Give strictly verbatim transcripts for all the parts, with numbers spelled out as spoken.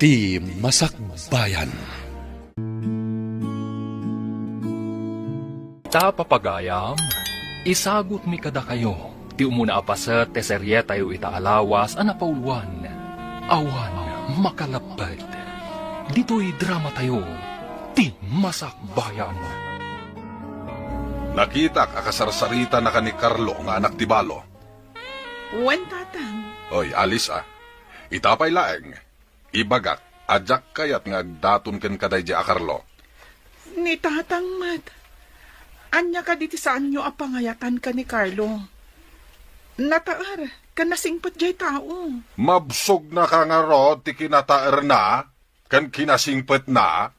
Ti Masakbayan. Ta papagayam, isagutmi kadakayo ti umuna a paset ti serietayo ita a lawas a napauluan, Awan Makaleppet. Ditoy dramatayo, Ti Masakbayan. Nakitak a kasarsaritanaka ni Carlo nga anak ti balo. Wen, Tatang. Oy, Alice, a. Ita pay laeng, ibagak a diak kayat nga agdaton ken kadaydi a Carlo. Ni Tatang met. Ania kadi ti saanyo a pangayatan ken ni Carlo? Nataer ken nasingpet diay tao. Mabsognaka ngarud ti kinataerna ken kinasingpetna?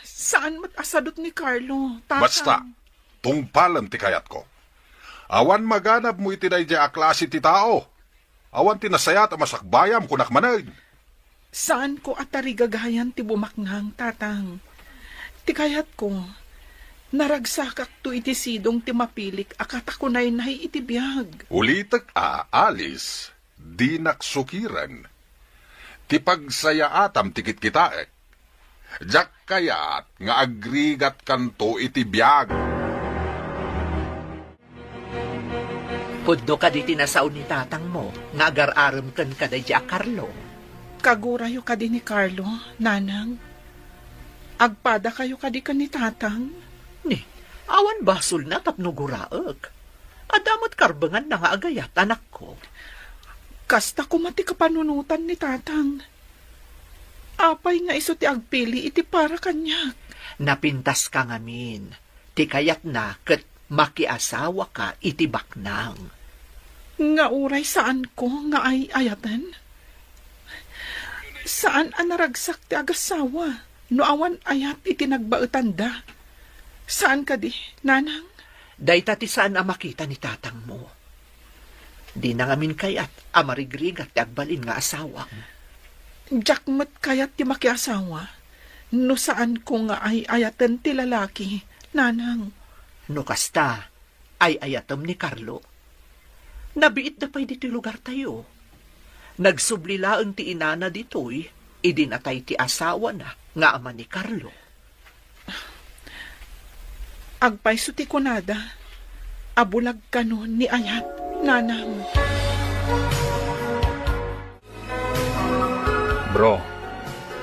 Saan met a sadut ni Carlo, Tatang. Basta, tungpalem ti kayatko. Awan maganabmo iti daydiay a klase ti tao. Awan ti nasayaat a masakbayam, kunak manen. Saanko a tarigagayan ti bumaknang, Tatang. Ti kayatko, naragsakakto iti sidong ti mapilik a katakunay nay iti biag. Ulitek a, Alice, dinak sukiren. Ti pagsayaatam ti kitkitaek. Diak kayat nga agrigatkanto iti biag. Pudno kadi ti nasao ni tatangmo nga agar-arem ken kadaydi a Carlo? Kagurayo kadi ni Carlo, Nanang? Agpadakayo kadi ken ni Tatang? Ni, awan basolna tapno guraek. Adda met karbenganna nga agayat, anakko. Kasta koma ti kapanunotan ni Tatang. Apay nga isu ti agpili iti para kaniak? Napintaska ngamin. Ti kayatna ket makiasawaka iti baknang. Nga uray saanko nga ay-ayaten? Saan a naragsak ti agasawa no awan ayat iti nagbaetanda. Saan kadi, Nanang? Dayta ti saan a makita ni tatangmo. Dina ngamin kayat a marigrigat ti agbalin nga asawam. Diak met kayat ti makiasawa no saanko nga ay-ayaten ti lalaki, Nanang. No kasta, ay-ayatem ni Carlo. Nabiitda pay ditoy lugartayo. Nagsubli laeng ti inana ditoy idi natay ti asawana nga ama ni Carlo. Agpayso ti kunada a bulag kano ni ayat, Nanang. Bro,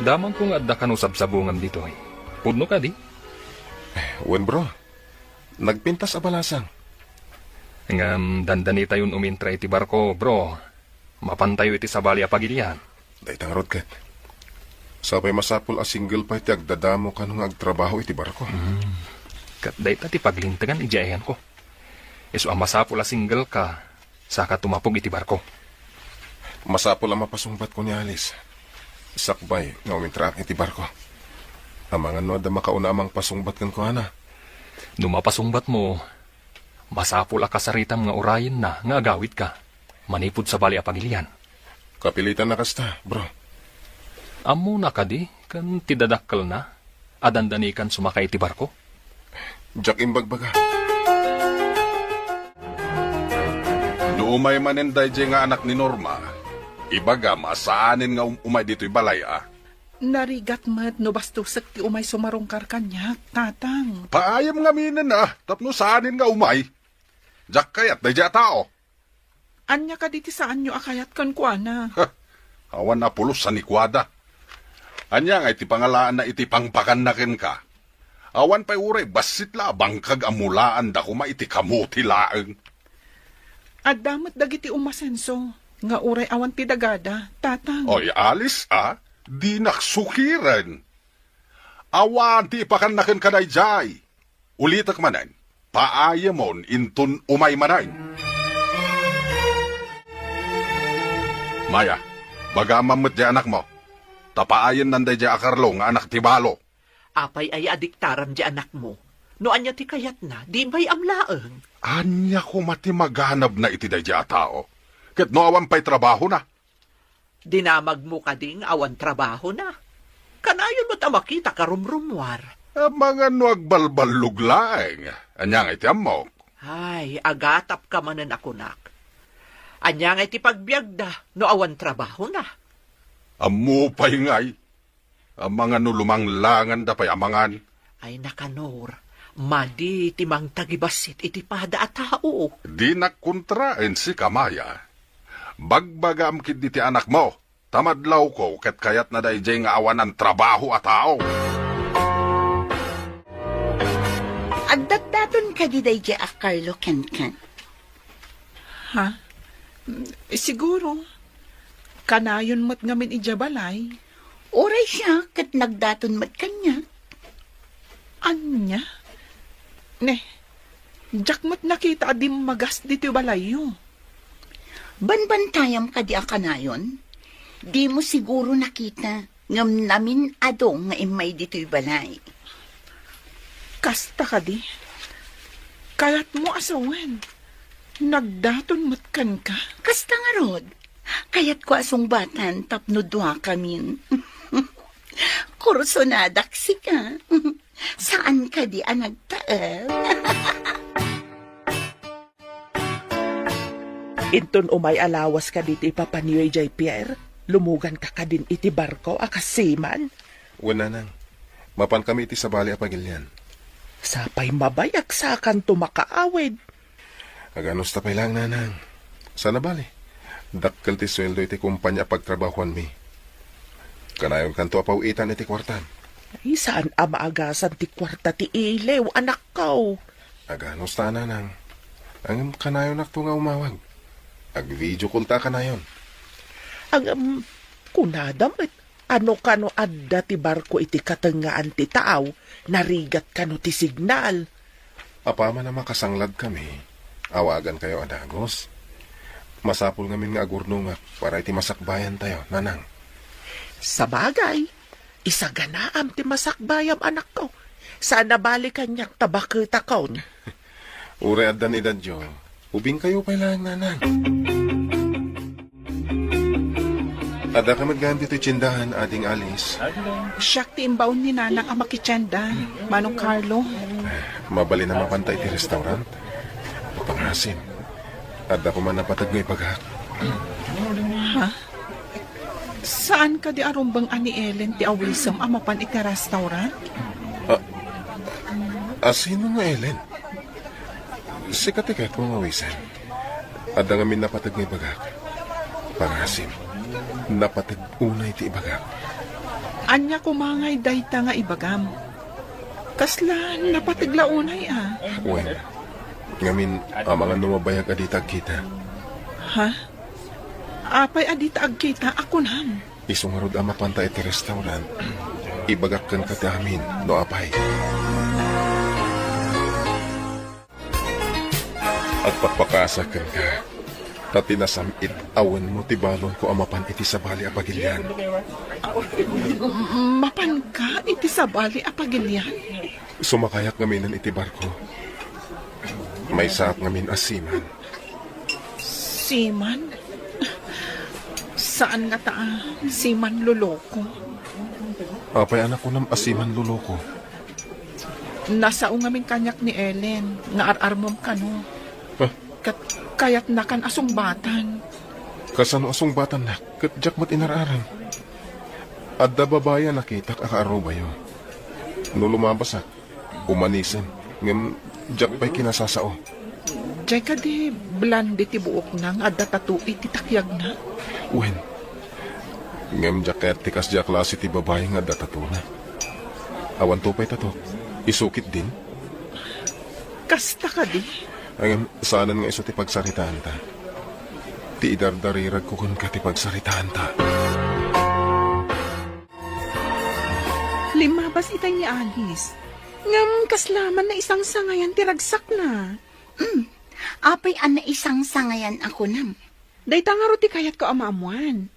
damagko nga adda kano sabsabungam ditoy. Pudno kadi? Wen, bro. Nagpintas a balasang. Ngem dandanitayon umintra iti barko, bro. Mapantayo iti sabali a pagilian. Dayta ngarud ket. Sapay masapul a single pay ti agdadamo kano nga agtrabaho iti barko. Hmm. Ket dayta ti paglintegan idiay ayanko. Isu a masapul a single ka, saka tumapog iti barko. Masapul a mapasungbatko ni Alice. Sakbay nga umintraak iti barko. Amangan no adda makauna a mangpasungbat kenkuana. No mapasungbatmo, masapul a kasaritam nga urayenna nga agawidka manipud sabali a pagilian. Kapilitan a kasta, bro. Ammona kadi ken ti dadakkelna a dandanikan sumaka iti barko? Diak imbagbaga. No umay manen daydiay nga anak ni Norma, ibagam a saanen nga um-, umay ditoy balay a. Narigat met no bastosek ti umay sumarungkar kaniak, Tatang. Paayam ngaminen a, tapno saanen nga umay. Diak kayat daydiay a tao. Ania kadi ti saanyo a kayat kenkuana? Ha! Awan a pulos a nikuada. Ania nga iti pangalaanna iti pangpakanna kenka? Awan pay uray bassit la a bangkag a mulaanda koma iti kamuti laeng. Adda met dagiti umasenso nga uray awan ti dagada, Tatang. Oy, Alice, a, dinak sukiren. Awan ti ipakanna kenka daydiay. Ulitek manen, paayamon inton umay manen. Maya, bagamam met diay anakmo, ta paayennan daydiay a Carlo nga anak ti balo. Apay aya a diktaram diay anakmo? No ania ti kayatna, di bay-am laeng. Ania koma ti maganabna iti daydiay a tao? Ket no awan pay trabahona? Dinamagmo kadi nga awan trabahona? Kanayon met a makita karumrumuar. Amangan no agbalballog laeng. Ania nga iti ammok? Ay, agatapka manen a kunak. Ania nga iti pagbiagda no awan trabahona? Ammo pay ngay, amangan no lumanglanganda pay amangan. Ay, nakanor, madi ti mangtagibassit iti pada a tao. Dinak kontraen sika, Maya. Bagbagam ketdi ti anakmo, ta madlawko ket kayatna daydiay nga awanan trabaho a tao. Agdatdaton kadi daydiay a Carlo kenkan? Ha? Mm, siguro. Kanayon met ngamin idiay balay. Uray siak ket nagdaton met kaniak. Ania? Ne, diak met nakita a dimmagas ditoy balayyo. Banbantayam kadi a kanayon? Dimo siguro nakita. Ngem namin-ado nga immay ditoy balay. Kasta kadi? Kayatmo a sawen, nagdaton met kenka? Kasta ngarud, kayatko a sungbatan tapno duakamin. Kursonadak sika. Saan kadi a nagtaeng? Inton umay a lawas kadi ti ipapanyo idiay pier, lumuganka kadin iti barko a kas seaman? Wen, nanang. Mapankami iti sabali a pagilian. Sapay mabayag sakanto makaawid. Aganusta pay laeng, nanang. Saan a bali, dakkel ti sueldo iti kompania a pagtrabahoanmi. Kanayonkanto a paw-itan iti kuartam. Ay, saan a maagasan ti kuarta ti iliw, anakko. Aganusta, nanang. Ngem kanayonakto nga umawag. Ag-video call ta kanayon. Ngem, kunada met, ano kano adda ti barko iti katengngaan ti taaw, narigat kano ti signal. Apaman a makasangladkami, awagankayo a dagus. Masapul ngamin nga agurnongak para iti masakbayantayo, nanang. Sabagay, isaganaam ti masakbayam, anakko. Saan a bali kaniak ta baketakon. Uray addan edadyo, ubingkayo pay laeng, nanang. Addaka met gayam ditoy tiendahan, Ading Alice. Siak ti imbaon ni nanang a makitienda, Manong Carlo. Mabalin a mapanta iti restaurant? Pangasim. Adda koma napateg nga ibagak. Ha? Saan kadi a rumbeng a ni Ellen ti awisem a mapan iti restaurant? A, a sino nga Ellen? Sika ti kayatko nga awisen. Adda ngamin napateg nga ibagak. Pangasim, napateg unay ti ibagak. Ania koma ngay dayta nga ibagam? Kasla napateg la unay a? Wen, ngamin, amangan no mabayag a dita agkita. Ha? Apay a dita agkita a kunam? Isu ngarud a mapanta iti restaurant, ibagak kenka ti amin no apay. Agpakpakaasa kenka, ta ti nasam-it a wenmo ti balonko a mapan iti sabali a pagilian. Mapanka iti sabali a pagilian? Sumakayak ngaminen iti barko. Maysaak ngamin a seaman. Seaman? Saan ngata a seaman loloko? Apay a nakunam a seaman loloko? Nasao ngamin kaniak ni Ellen nga ar-armem kano. Ah. Ket kayatnakan a sungbatan. Kasano a sungbatannak ket diak met inar-aram? Adda babai a nakitak a kaarubayo. No lumabasak, umanisem, ngem diak pay kinasasao. Diay kadi blonde ti buokna nga adda tattoo iti takyagna? Wen. Ngem diak kayat ti kasdiay a klase ti babai nga adda tattoo-na. Awanto pay tattoo. Isu ketdin? Kasta kadi? Ngem saanen nga isu ti pagsaritaanta. Ti idardariragko kenka ti pagsaritaanta. Limmabas itay ni Alice. Ngem kasla man naisangsangayan ti ragsakna. Hmm. Apay a naisangsangayan a kunam? Dayta ngarud ti kayatko a maammuan.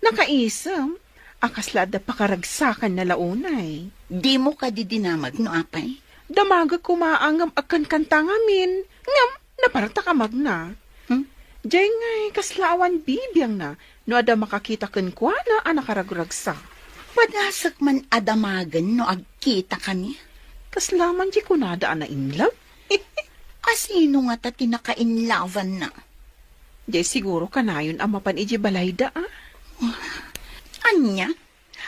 Nakaisem a kasla adda pakaragsakanna la unay. Dimo kadi dinamag no apay? Damagek koma a ngem agkankanta ngamin, ngem napartak a magna. Hmm? Diay ngay kasla awan bibiangna no adda makakita kenkuana a nakaragragsak. Padasek man a damagen no agkitakami. Kasla man ti kunada a na-in love? A sino ngata ti naka-in love-anna? Diay siguro kanayon a mapan idiay balayda, a? Ania?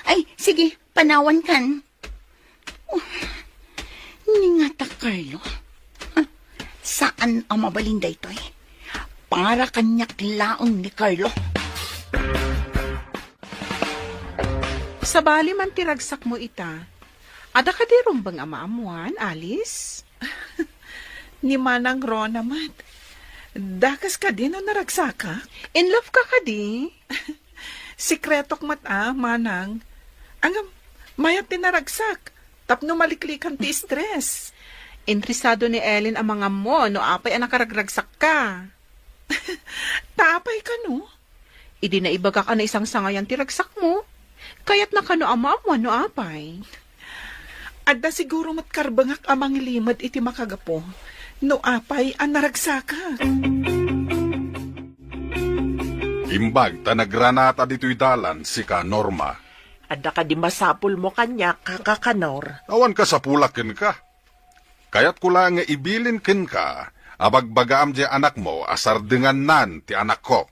Ay, sige, panawan kan. Oh, ni ngata Carlo. Ah, saan a mabalin daytoy? Para kaniak laeng ni Carlo. Sabali man ti ragsakmo ita, adda kadi rumbeng a maammoan, Alice? Ni Manang Rona met. Dakes kadi no naragsakak? In love ka kadi? Sekretok met a, Manang. Ngem, mayat ti naragsak. Tapno maliklikan ti stress. Interesado ni Ellen a mangammo no apay a nakaragragsakka. Ta apay kano? Idi naibagak a naisangsangayan ti ragsakmo, kayatna kano a maammuan no apay. Adda siguro met karbengak a mangilimed iti makagapu no apay a naragsakak. Imbag ta nagranata ditoy dalan sika, Norma. Adda kadi masapulmo kaniak, Kaka Kanor? Awan kasapulak kenka. Kayatko la nga ibilin kenka a bagbagaam diay anakmo a sardengannan ti anakko.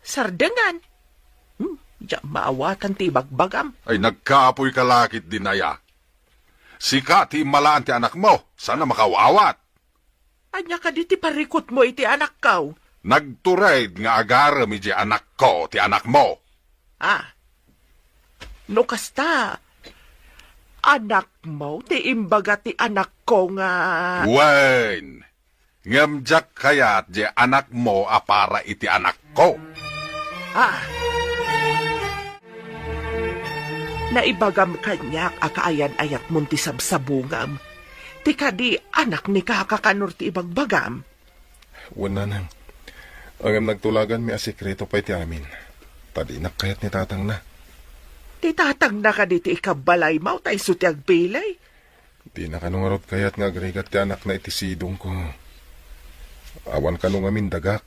Sardengan? Hmm, diak maawatan ti ibagbagam. Ay, nagkapoy ka la ket dinaya. Sika ti immalaan ti anakmo, saan a makaawat. Ania kadi ti parikutmo iti anakko? Nagtured nga agarem idiay anakko ti anakmo. Ah. No kasta, anakmo ti imbaga ti anakko nga Wen, ngem diak kayat diay anakmo a para iti anakko. Ah. Naibagam kaniak a kaayan-ayatmon ti sabsabungam. Ti kadi anak ni Kaka Kanor ti ibagbagam? Wen, Nanang. Ngem nagtulaganmi a sekreto pay ti amin. Ta dinak kayat ni tatangna. Ti tatangna kadi ti ikabbalaymo ta isu ti agpili? Dina kano ngarud kayat nga agrigat ti anakna iti sidongko. Awan kano ngamin dagak.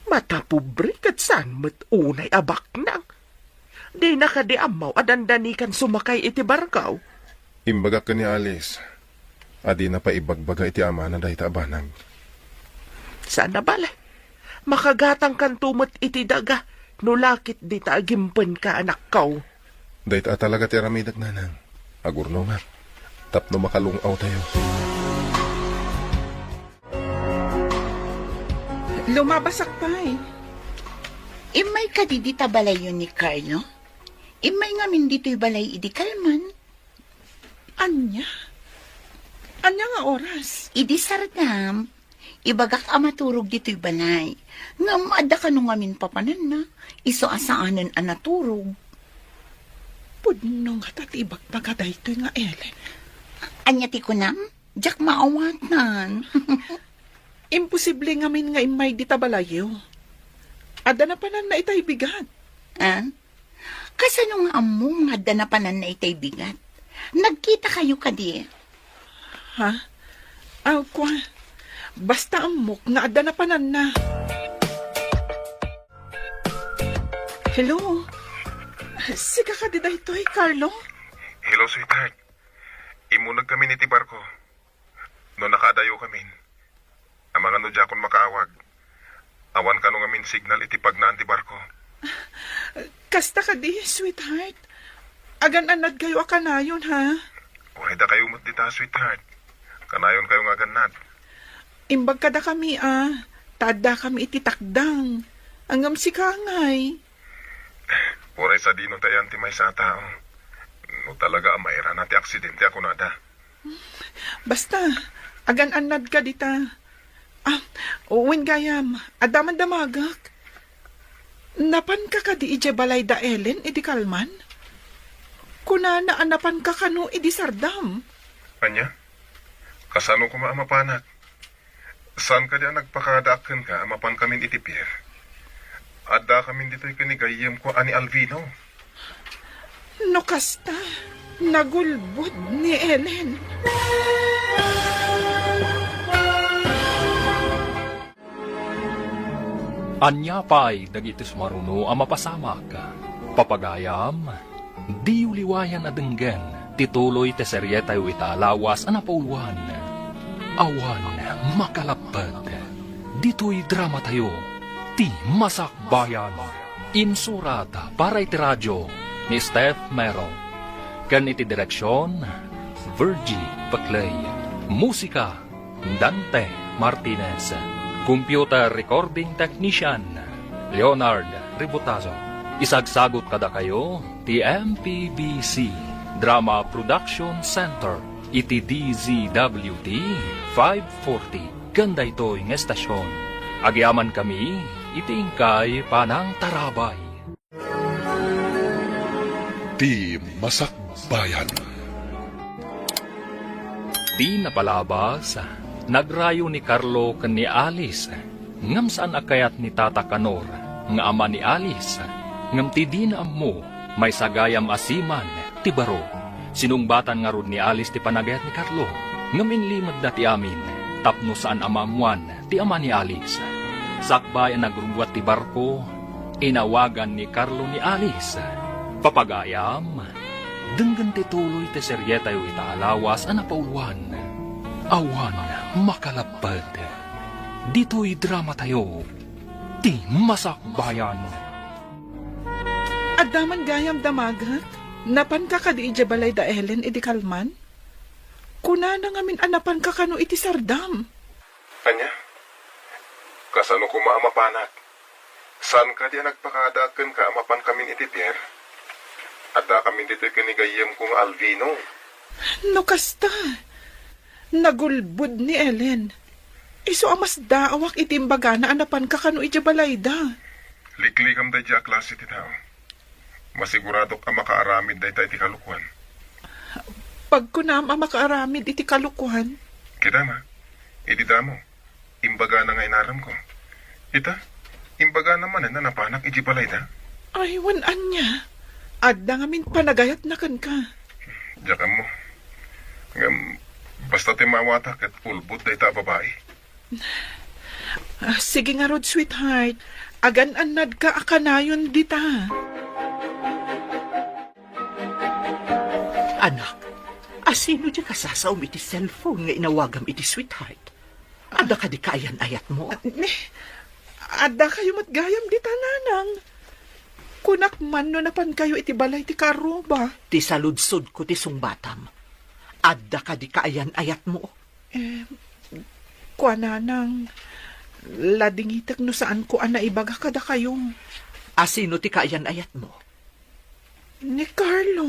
Matapobre ket saan met unay a baknang. Dina kadi ammo a dandanikan sumakay iti barko? Imbagak ken ni Alice a dina pay ibagbaga iti amana dayta a banag. Saan a bale. Makagatangkanto met iti daga no la ket dita agimpenka, anakko. Dayta a talaga ti aramidek, Nanang. Agurnongak tapno makalung-awtayo. Lumabasak pay. Immay kadi dita balayyo ni Carlo? Immay ngamin ditoy balay idi kalman. Ania? Ania nga oras? Idi sardam, ibagak a maturog ditoy balay. Ngem adda kano ngamin papananna, isu a saanen a naturog. Pudno ngata ti ibagbaga daytoy nga Ellen. Ania ti kunam? Diak maawatan. Imposible ngamin nga immay dita balayyo. Adda napananna itay bigat. Ah? Kasano nga ammom nga adda napananna itay bigat? Nagkitakayo kadi? Ha? Aw, kua. Basta ammok nga adda napananna. Hello? Sika kadi daytoy, Carlo? Hello, sweetheart. Immuneg kami iti barko. No nakaadayo kamin, amangan no diakon makaawag. Awan kano ngamin signal iti pagnaan ti barko. Kasta kadi, sweetheart. Agan-annadkayo a kanayon, ha? Uray dakayo met dita, sweetheart. Kanayonkayo nga agannad. Imbag kadakami, a, ta addakami iti takdang. Ngem sika ngay. Uray sadino ti ayan ti maysa a tao. No talaga a mairana ti aksidente a kunada. Basta, agan-annadka dita. Ah, wen gayam, adda man damagek. Napanka kadi idiay balay da Ellen idi kalman? Kunana a napanka kano idi sardam. Ania? Kasano koma a mapanak? Saan kadi a nagpakadaak kenka a mapankamin iti pier? Addakamin ditoy ken ni gayyemko a ni Alvino. No kasta, nagulbod ni Ellen. Ania pay dagiti sumaruno a mapasamak? Papagayam, diyo liwayan a denggen ti tuloy ti serietayo ita a lawas a napauluan, Awan Makalapped. Ditoy dramatayo, ti Masakbayan. Insurat para iti radio ni Steph Mero. Ken iti direksion, Virgie Paclay. Musika, Dante Martinez. Computer recording technician, Leonard Ributazo. Isagsagot kadakayo ti M P B C Drama Production Center iti D Z W T five forty. Ken daytoy nga estasion, agyamankami iti inkay panangtarabay. Ti Masakbayan. Ti napalabas, nagrayo ni Carlo ken ni Alice, ngem saan a kayat ni Tata Kanor nga ama ni Alice, ngem ti dina ammo, maysa gayam a siman ti baro. Sinungbatan ngarud ni Alice ti panagayat ni Carlo, ngem inlimedda ti amin tapno saan a maammoan ti ama ni Alice. Sakbay a nagrubbuat ti barko, inawagan ni Carlo ni Alice. Papagayam, denggen ti tuloy ti serietayo ita a lawas a napauluan. Awan makalapped. Ditoy dramatayo, ti Masakbayan. Adda man gayam damaget? Napanka kadi idiay balay da Ellen idi kalman? Kunana ngamin a napanka kano iti sardam. Ania? Kasano koma a mapanak? Saan kadi a nagpakada kenka a mapankamin iti pier? Addakamin ditoy ken ni gayyemko nga Alvino. No kasta, nagulbod ni Ellen. Isu a masdaawak iti imbagana a napanka kano idiay balayda. Liklikam daydiay a klase ti tao. Masiguradok a makaaramid dayta iti kalokuan. Pagkunam a makaaramid iti kalokuan? Kita ma, idi damo, imbagana nga inaramko. Ita, imbagana manen a napanak idiay balayda. Ay, wen ania? Adda ngamin panagayatna kenka. Diak ammo. Ngem, basta ti maawata ket ulbod dayta a babai. Ah, sige ngarud, sweetheart. Agan-annadka a kanayon dita. Anak, asino diay kasasaom iti cellphone nga inawagam iti sweetheart? Adda kadi kaayan-ayatmo? Ah, ne, adda kayo met gayam dita, nanang. Kunak man no napan kayo iti balay ti kaarruba. Ti saludsodko ti sungbatam. Adda kadi kaayan-ayatmo? Eh, kua, nanang, ladingitek no saanko a naibaga kadakayo. Asino ti kaayan-ayatmo? Ni Carlo.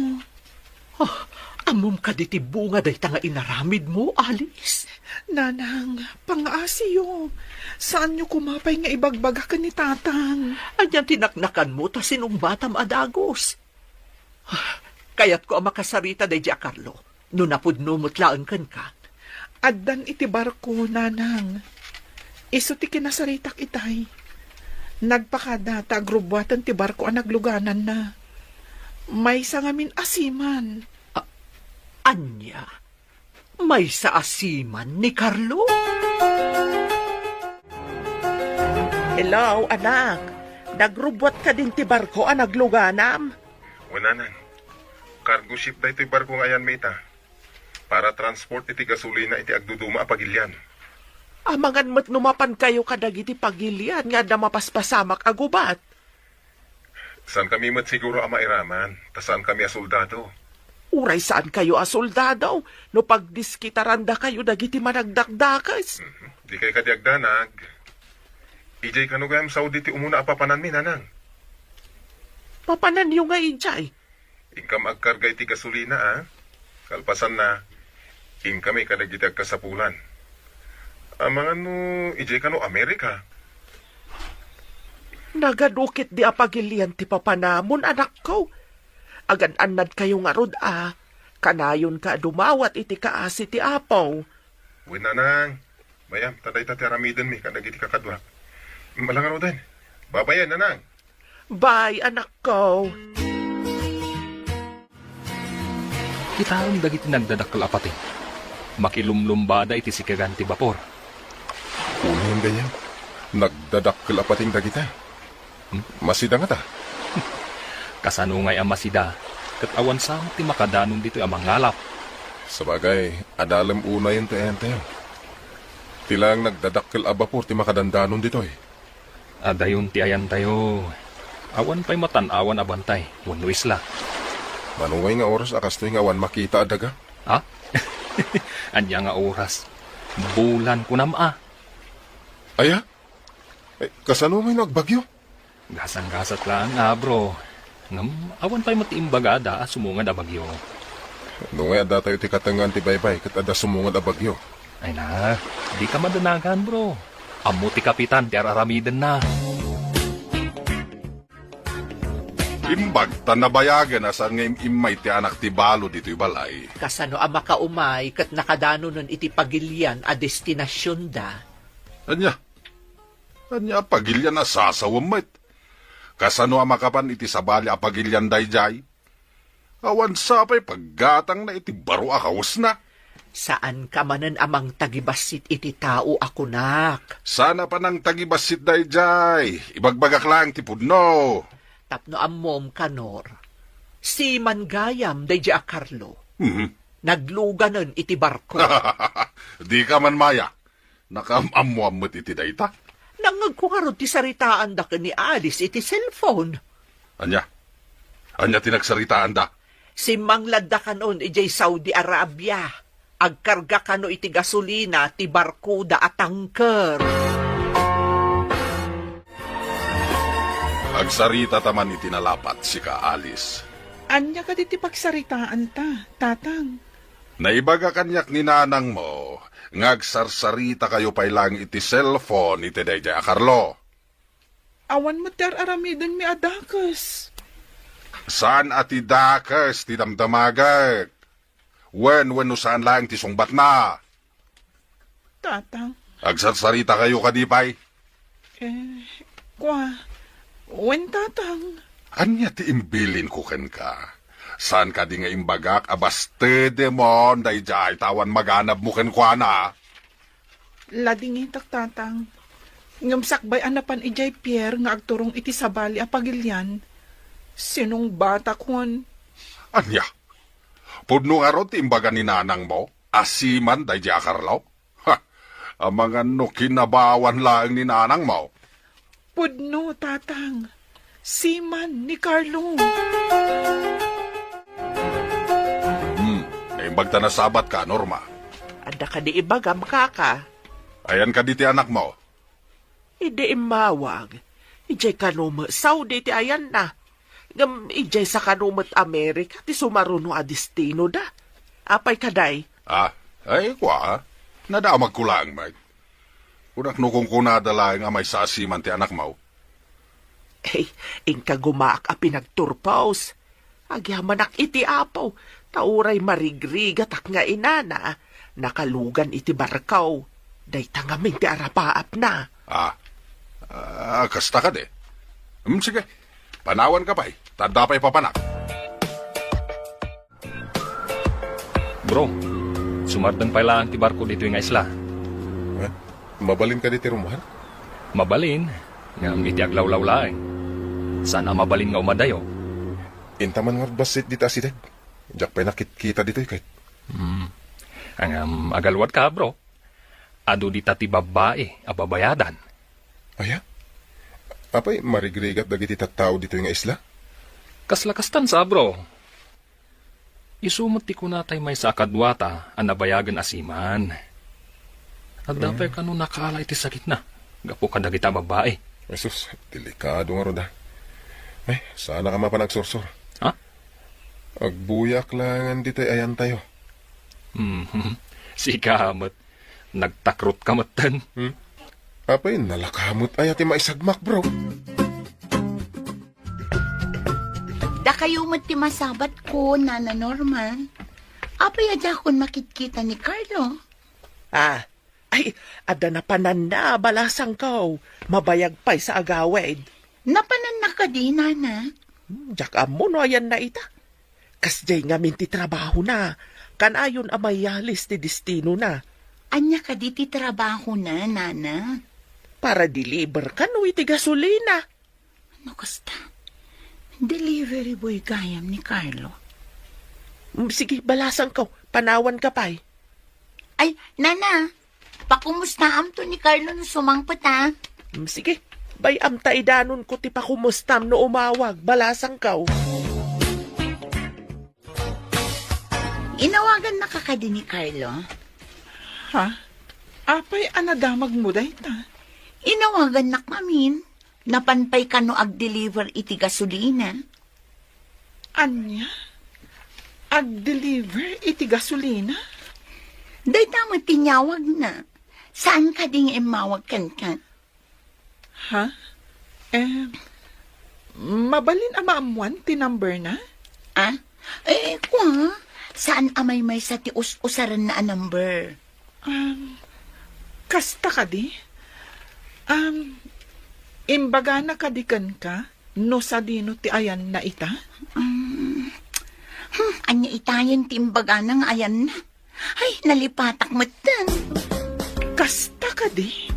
Ah, ammom kadi ti bunga dayta nga inaramidmo, Alice? Nanang, pangaasiyo. Saanyo koma pay nga ibagbaga ken ni Tatang. Ania ti naknakanmo ta sinungbatam a dagus? Ah, kayatko a makasarita daydiay a Carlo. No napudno met laeng kenka. Addan iti barko, nanang. Isu ti kinasaritak itay. Nagpakada ta agrubbuaten ti barko a naglugananna. Maysa ngamin a seaman. A-, ania? Maysa a seaman ni Carlo? Hello, anak. Nagrubbuat kadin ti barko a nagluganam? Wen, nanang. Cargo ship daytoy barko nga ayanmi ita. Para transport iti gasolina iti agduduma a pagilian. Amangan met no mapan kayo kadagiti pagilian nga adda mapaspasamak a gubat. Saan kami met siguro a mairaman, ta saan kami a soldado. Uray saan kayo a soldado, no pagdiskitaranda kayo dagiti managdakdakes. Mhm. Di kay kadi agdanag. Ijay kano gayam Saudi ti umuna a papananmi, nanang? Papananyo nga ijay? Inkam agkarga iti gasolina, a? Kalpasanna, inkami kadagiti agkasapulan. Amangan no ijay kano Amerika? Nagadu ketdi a pagilian ti papanamon, anakko. Agan-annad kayo ngarud a kanayonka a dumawat iti kaasi ti Apo. Wen, nanang. Mayam, ta dayta ti aramidenmi kadagiti kakaduak. Mala ngaruden. Babayen, nanang. Bye, anakko. Kitaem dagiti nagdadakkel a pateng. Makilumlumbada iti sikegan ti bapor. Unayen gayam, nagdadakkel a pateng dagita. Hmm? Masida ngata? Kasano ngay a masida? Ket awan sa met ti makadanon ditoy a mangalap. Sabagay, adalem unayen ti ayantayo. Ti laeng nagdadakkel a bapor ti makadandanon ditoy. Adayon ti ayantayo. Awan pay matan-awan a bantay wenno isla. Mano ngay nga oras a kastoy nga awan makita a daga? Ha? Ania nga oras? Bulan kunam a. Aya? Eh, kasano ngay no agbagyo? Gasang-gasat laeng a, bro. Ngem awan pay met ti imbagada a sumungad a bagyo. No ngay adda tayo ti katengngaan ti baybay ket adda sumungad a bagyo. Ay na, dika madanagan, bro. Ammo ti kapitan ti ar-aramidenna. Imbag ta nabayagen a saan nga im-immay ti anak ti balo ditoy balay. Kasano a makaumay ket nakadanonen iti pagilian a destinasionda? Ania? Ania a pagilian a sasawem met? Kasano a makapan iti sabali a pagilian daydiay? Awan sa pay paggatangna iti baro a kawesna. Saanka manen a mangtagibassit iti tao a kunak. Saan a panangtagibassit daydiay. Ibagbagak laeng ti pudno. Tapno ammom, Kanor, siman gayam daydiay a Carlo. Mhm. Nagluganen iti barko. Dika man maya. Nakaam-ammoan met iti dayta. Nangngegko ngarud ti saritaanda ken ni Alice iti cellphone. Ania? Ania ti nagsaritaanda? Simmangladda kanon idiay Saudi Arabia. Agkarga kano iti gasolina ti barkoda a tanker. Agsarita ta man iti nalapat, sika, Alice. Ania kadi ti pagsaritaanta, Tatang? Naibaga kaniak ni nanangmo nga agsarsaritayo pay laeng iti cellphone iti daydiay a Carlo. Awan met ti ar-aramidenmi a dakes. Saan a ti dakes ti damdamagek? Wen, wenno saan laeng ti sungbatna? Tatang. Agsarsarita kayo kadi pay? Eh, kua, wen, Tatang. Ania ti imbilinko kenka? Saan kadi nga imbagak a bastedemon daydiay ta awan maganabmo kenkuana? Ladingitak, Tatang. Ngem sakbay a napan idiay pier nga agturong iti sabali a pagilian, sinungbatakon. Ania? Pudno ngarud ti imbaga ni nanangmo a siman daydiay a Carlo? Ha! Amangan no kinabawan laeng ni nanangmo. Pudno, Tatang. Siman ni Carlo. Hmm, naimbag ta nasabatka, Norma. Adda kadi ibagam, kaka? Ayan kadi ti anakmo? Idi immawag, idiay kano met Saudi ti ayanna. Ngem idiay sa kano met Amerika ti sumaruno a destinoda. Apay kadi? Ah, ay, kua, nadamagko laeng met. Kunak no kunkunada laeng a maysa a siman ti anakmo. Ay, inka gumaak a pinagturpos. Agyamanak iti Apo, ta uray marigrigatak nga inana, nakalugan iti barko. Dayta ngamin ti arapaapna. Ah, ah, kasta kadi? Hmm, sige. Panawanka pay, ta adda pay papanak. Bro, sumardeng pay laeng ti barko ditoy nga isla. Eh, mabalin kadi ti rummuar? Mabalin, ngem iti aglawlaw laeng. Saan a mabalin nga umadayo. Intaman ngarud bassit dita asideg. Diak pay nakitkita ditoy ket. Hmm. Ngem agaluat ka, bro. Adu dita ti babbai a babayadan. Aya? Apay, marigrigat dagiti tattao ditoy nga isla? Kasla kastan sa, bro. Isu met ti kuna tay maysa a kaduata a nabayagen a siman. Adda pay kano nakaala iti sakitna gapu kadagita a babbai. Jesus, delikado ngarud a. Ay, saanak a mapan agsursor. Ha? Agbuyaak laengen ditoy ayantayo. Hmm, sika met. Nagtakrotka metten. Hmm? Apay, nalaka met aya ti maisagmak, bro? Dakayo met ti masabatko, Nana Norma. Apay a diakon makitkita ni Carlo? Ah, ay, adda napananna, balasangko. Mabayag pay sa agawid. Napananna kadi, Nana? Hmm, diak ammo no ayanna ita. Kasdiay ngamin ti trabahona. Kanayon a mayalis ti destinona. Ania kadi ti trabahona, Nana? Para-deliver kano iti gasolina. No kasta, delivery boy gayam ni Carlo. Mm, sige, balasangko. Panawanka pay. Ay, Nana, pakumustaamto ni Carlo no sumangpet, a. Mm, sige. Bay-am ta idanonko ti pakumustam no umawag, balasangkaw. Inawagannaka kadi ni Carlo? Ha? Apay a nadamagmo dayta? Inawagannak ngamin. Napan pay kano agdeliver iti gasolina? Ania? Agdeliver iti gasolina? Dayta met ti inyawagna. Saan kadi nga immawag kenka? Ha? Eh, mabalin a maammuan ti number na? Ah? Eh, kua, saan a maymaysa ti us-usaranna a number? Um, kasta kadi? Um, imbagana kadi kenka no sadino ti ayanna ita? Um, hmm, ania itayen ti imbagana nga ayanna? Ay, nalipatak metten. Kasta kadi?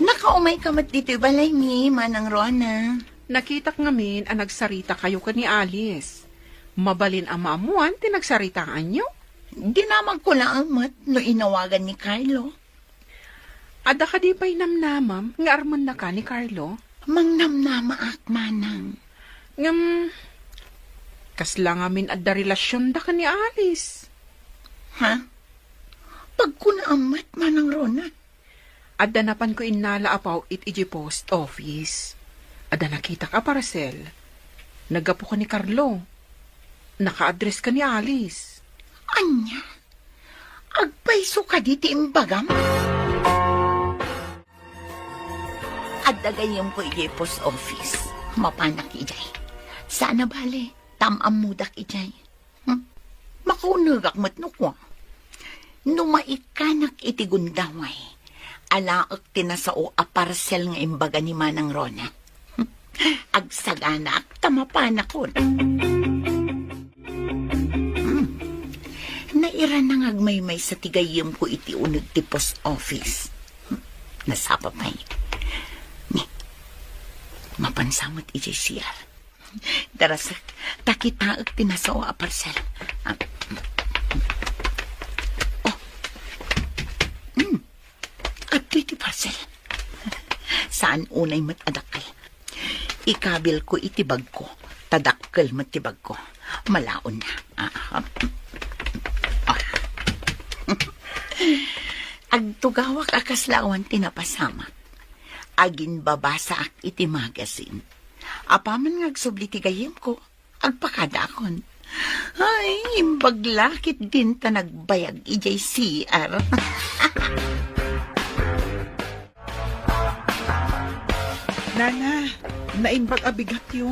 Nakaumayka met ditoy balaymi, Manang Rona. Nakitak ngamin a nagsaritakayo ken ni Alice. Mabalin a maammuan ti nagsaritaanyo? Dinamagko laeng met no inawagan ni Carlo. Adda kadi pay namnamam nga armennaka ni Carlo? Mangnamnamaak, Manang. Ngem, kasla ngamin adda relasionda ken ni Alice? Ha? Pagkunaam met, Manang Rona. Adda napanko innala a paw-it idiay post office. Adda nakitak a parcel. Naggapu ken ni Carlo. Naka-address ken ni Alice. Ania? Agpayso kadi ti imbagam? Adda gayyemko idiay post office. Mapanak idiay. Saan a bale, ta am-ammodak idiay. Hmm? Makaunegak met no kua. No maikkanak iti gundaway, alaek ti nasao a parcel nga imbaga ni Manang Rona. Hmm? Agsaganaak ta mapanakon. Hmm. Nairanang agmaymaysa ti gayyemko iti uneg ti post office. Hmm. Nasapa pay. Ni, mapansa met idiay C R. Darasek, ta kitaek ti nasao a parcel. Ah. Oh. Hmm. Adtoy ti parcel. Saan unay met a dakkel. Ikabilko iti bagko. Ta dakkel met ti bagko. Malaonna. Ah, ah. Ah. Agtugawak a kasla awan ti napasamak. Aginbabasaak iti magazine. Apaman nga agsubli ti gayyemko, agpakadaakon. Ay, imbag la ketdin ta nagbayag idiay C R. Nana, naimbag a bigatyo.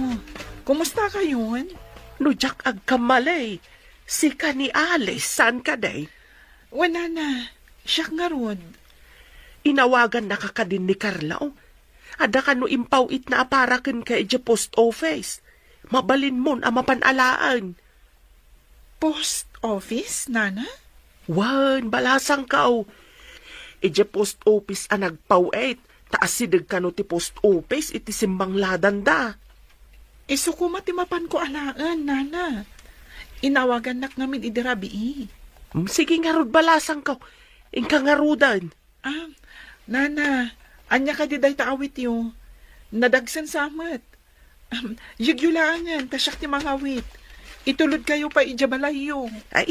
Kumustakayon? No diak agkamali, sika ni Alice, saan kadi? Wen, Nana, siak ngarud. Inawagannaka kadin ni Carlo? Adda kano impaw-itna a para kenka idiay post office. Mabalinmon a mapan alaen. Post office, Nana? Wen, balasangkaw. Idiay post office a nagpaw-it, ta asideg kano ti post office iti simmangladanda. Isu koma ti mapanko alaen, Nana. Inawagannak ngamin idi rabii. Mm, sige ngarud, balasangkaw. Inka ngaruden. Ah, Nana, ania kadi dayta awityo? Nadagsen sa met. Am, yegyo laengen, ta siak ti mangawit. Itulodkayo pay idiay balayyo. Ay,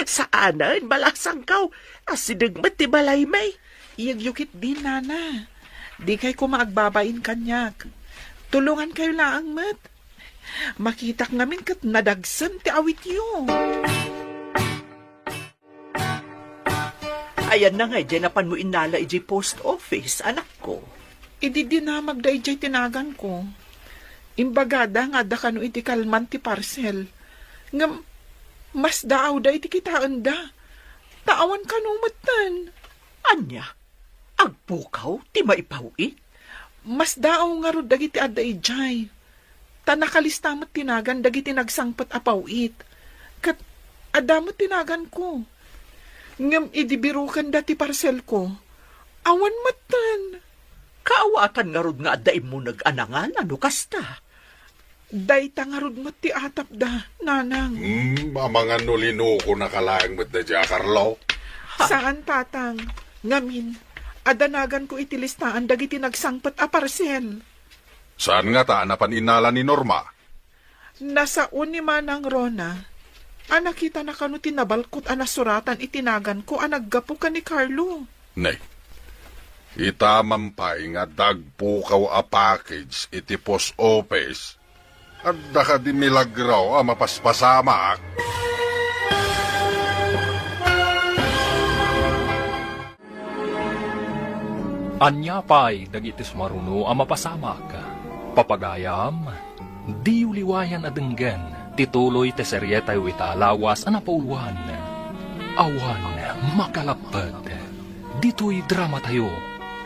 saanen, balasangkaw. Asideg met ti balaymi. Yegyo ketdin, Nana. Dikay koma agbabain kaniak. Tulongankayo laeng met. Makitak ngamin ket nadagsen ti awityo. Ayanna nga idiay napanmo innala idiay post office, anakko? Idi dinamagda idiay ti naganko, imbagada nga adda kano iti kalman ti parcel. Ngem masdaawda iti kitaenda. Ta awan kano metten. Ania? Agpukaw ti maipaw-it? Masdaaw ngarud dagiti adda idiay. Ta nakalista met ti nagan dagiti nagsangpet a paw-it. Ket adda met ti naganko. Ngem idi birokenda ti parselko, awan metten. Kaawatan ngarud nga adda immuneg a nangala no kasta? Dayta ngarud met ti atapda, Nanang. Hmm, amangan no linukonaka laeng met daydiay a Carlo? Saan, Tatang. Ngamin, a danaganko iti listaan dagiti nagsangpet a parsel. Saan ngata a napan innala ni Norma? Nasao ni Manang Rona a nakitana kano ti nabalkot a nasuratan iti naganko a naggapu ken ni Carlo. Ne, ita man pay nga adda agpukaw a package iti post office. Adda kadi milagro a mapaspasamak? Ania pay dagiti sumaruno a mapasamak? Papagayam, diyo liwayan a denggen ti tuloy ti serietayo ita a lawas a napauloan. Awan makalapped. Ditoy dramatayo,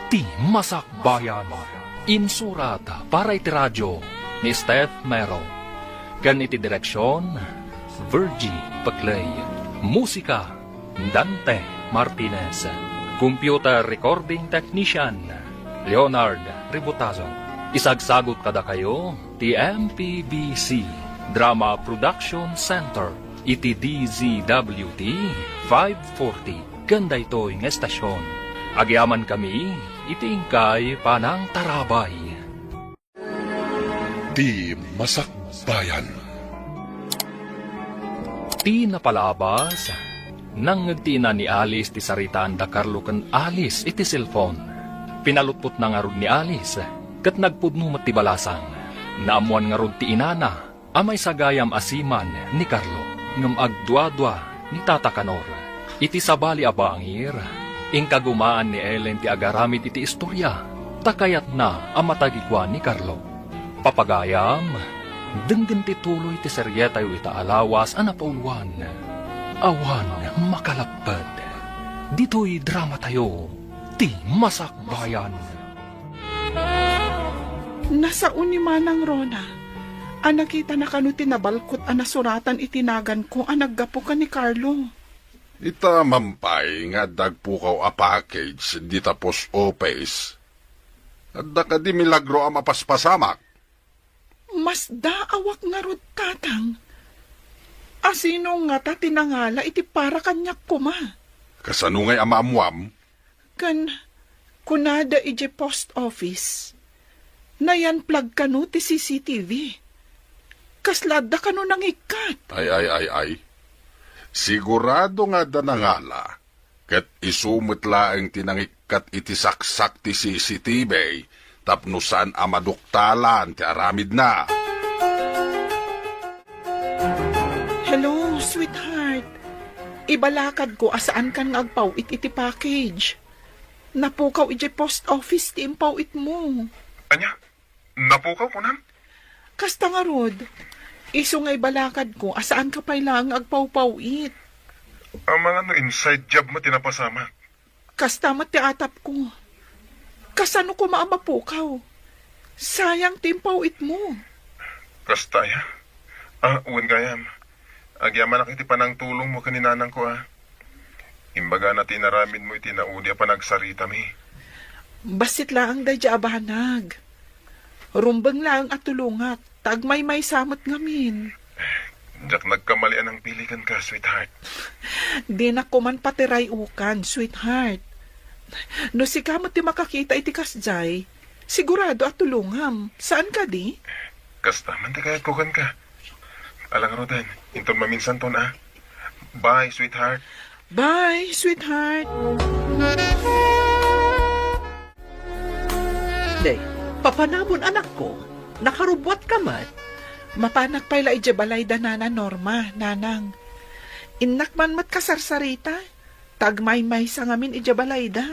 Ti Masakbayan. Insurat para iti radio ni Steph Mero. Ken iti direksion, Virgie Peclay. Musika, Dante Martinez. Computer recording technician, Leonard Ributazo. Isagsagot kadakayo ti M P B C Drama Production Center iti D Z W T five forty ken daytoy nga estasion. Agyamankami iti inkay panangtarabay. Ti Masakbayan. Ti napalabas, nangngeg ti ina ni Alice ti saritaan da Carlo ken Alice iti cellphone. Pinalutpotna ngarud ni Alice, ket nagpudno met ti balasang. Naammoan ngarud ti inana a maisagayam a seaman ni Carlo, ngem agduadua ni Tata Kanor. Iti sabali a bangir, inkagumaan ni Ellen ti agaramid iti istoria, ta kayatna a matagikuan ni Carlo. Papagayam, denggen ti tuloy ti serietayo ita a lawas a napauloan. Awan makalapped. Ditoy dramatayo, Ti Masakbayan. Nasao ni Manang Rona a nakitana kano ti nabalkot a nasuratan iti naganko a naggapu ken ni Carlo. Ita man pay nga adda agpukaw a package dita post office. Adda kadi milagro a mapaspasamak? Masdaawak ngarud, Tatang. Asino ngata ti nangala iti para kaniak koma? Kasano ngay a maammuam? Ken kunada idiay post office, nayan-plug kano ti C C T V. Kasla adda kano nangikkat? Ay, ay, ay, ay. Sigurado nga adda nangala, ket isu met laeng ti nangikkat iti saksak ti C C T V tapno saan a maduktalan ti aramidna. Hello, sweetheart. Ibalakadko a saankan nga agpaw-it iti package. Napukaw idiay post office ti impaw-itmo. Ania? Napukaw, kunam? Kasta ngarud, isu nga ibalakadko a saanka pay laeng nga agpaw-paw-it. Amangan no inside job met ti napasamak. Kasta met ti atapko. Kasano koma a mapukaw? Sayang ti impaw-itmo. Kasta aya? Ah, wen gayam. Agyamanak iti panangtulongmo ken ni nanangko, a. Imbagana ti inaramidmo iti naudi a panagsaritami. Bassit laeng daydiay a banag. Rumbeng laeng a tulongak, ta agmaymaysa met ngamin. Diak nagkamali a nangpili kenka, sweetheart. Dinak koman patiray-ukan, sweetheart. No sika met ti makakita iti kasdiay, sigurado a tulongam. Saan kadi? Kasta man ti kayatko kenka. Ala ngaruden, inton maminsanton, a. Bye, sweetheart. Bye, sweetheart. Day, papanamon, anakko? Nakarubbuatka met? Mapanak pay la idiay balay da Nana Norma, Nanang. Innak man met kasarsarita, ta agmaymaysa ngamin idiay balayda.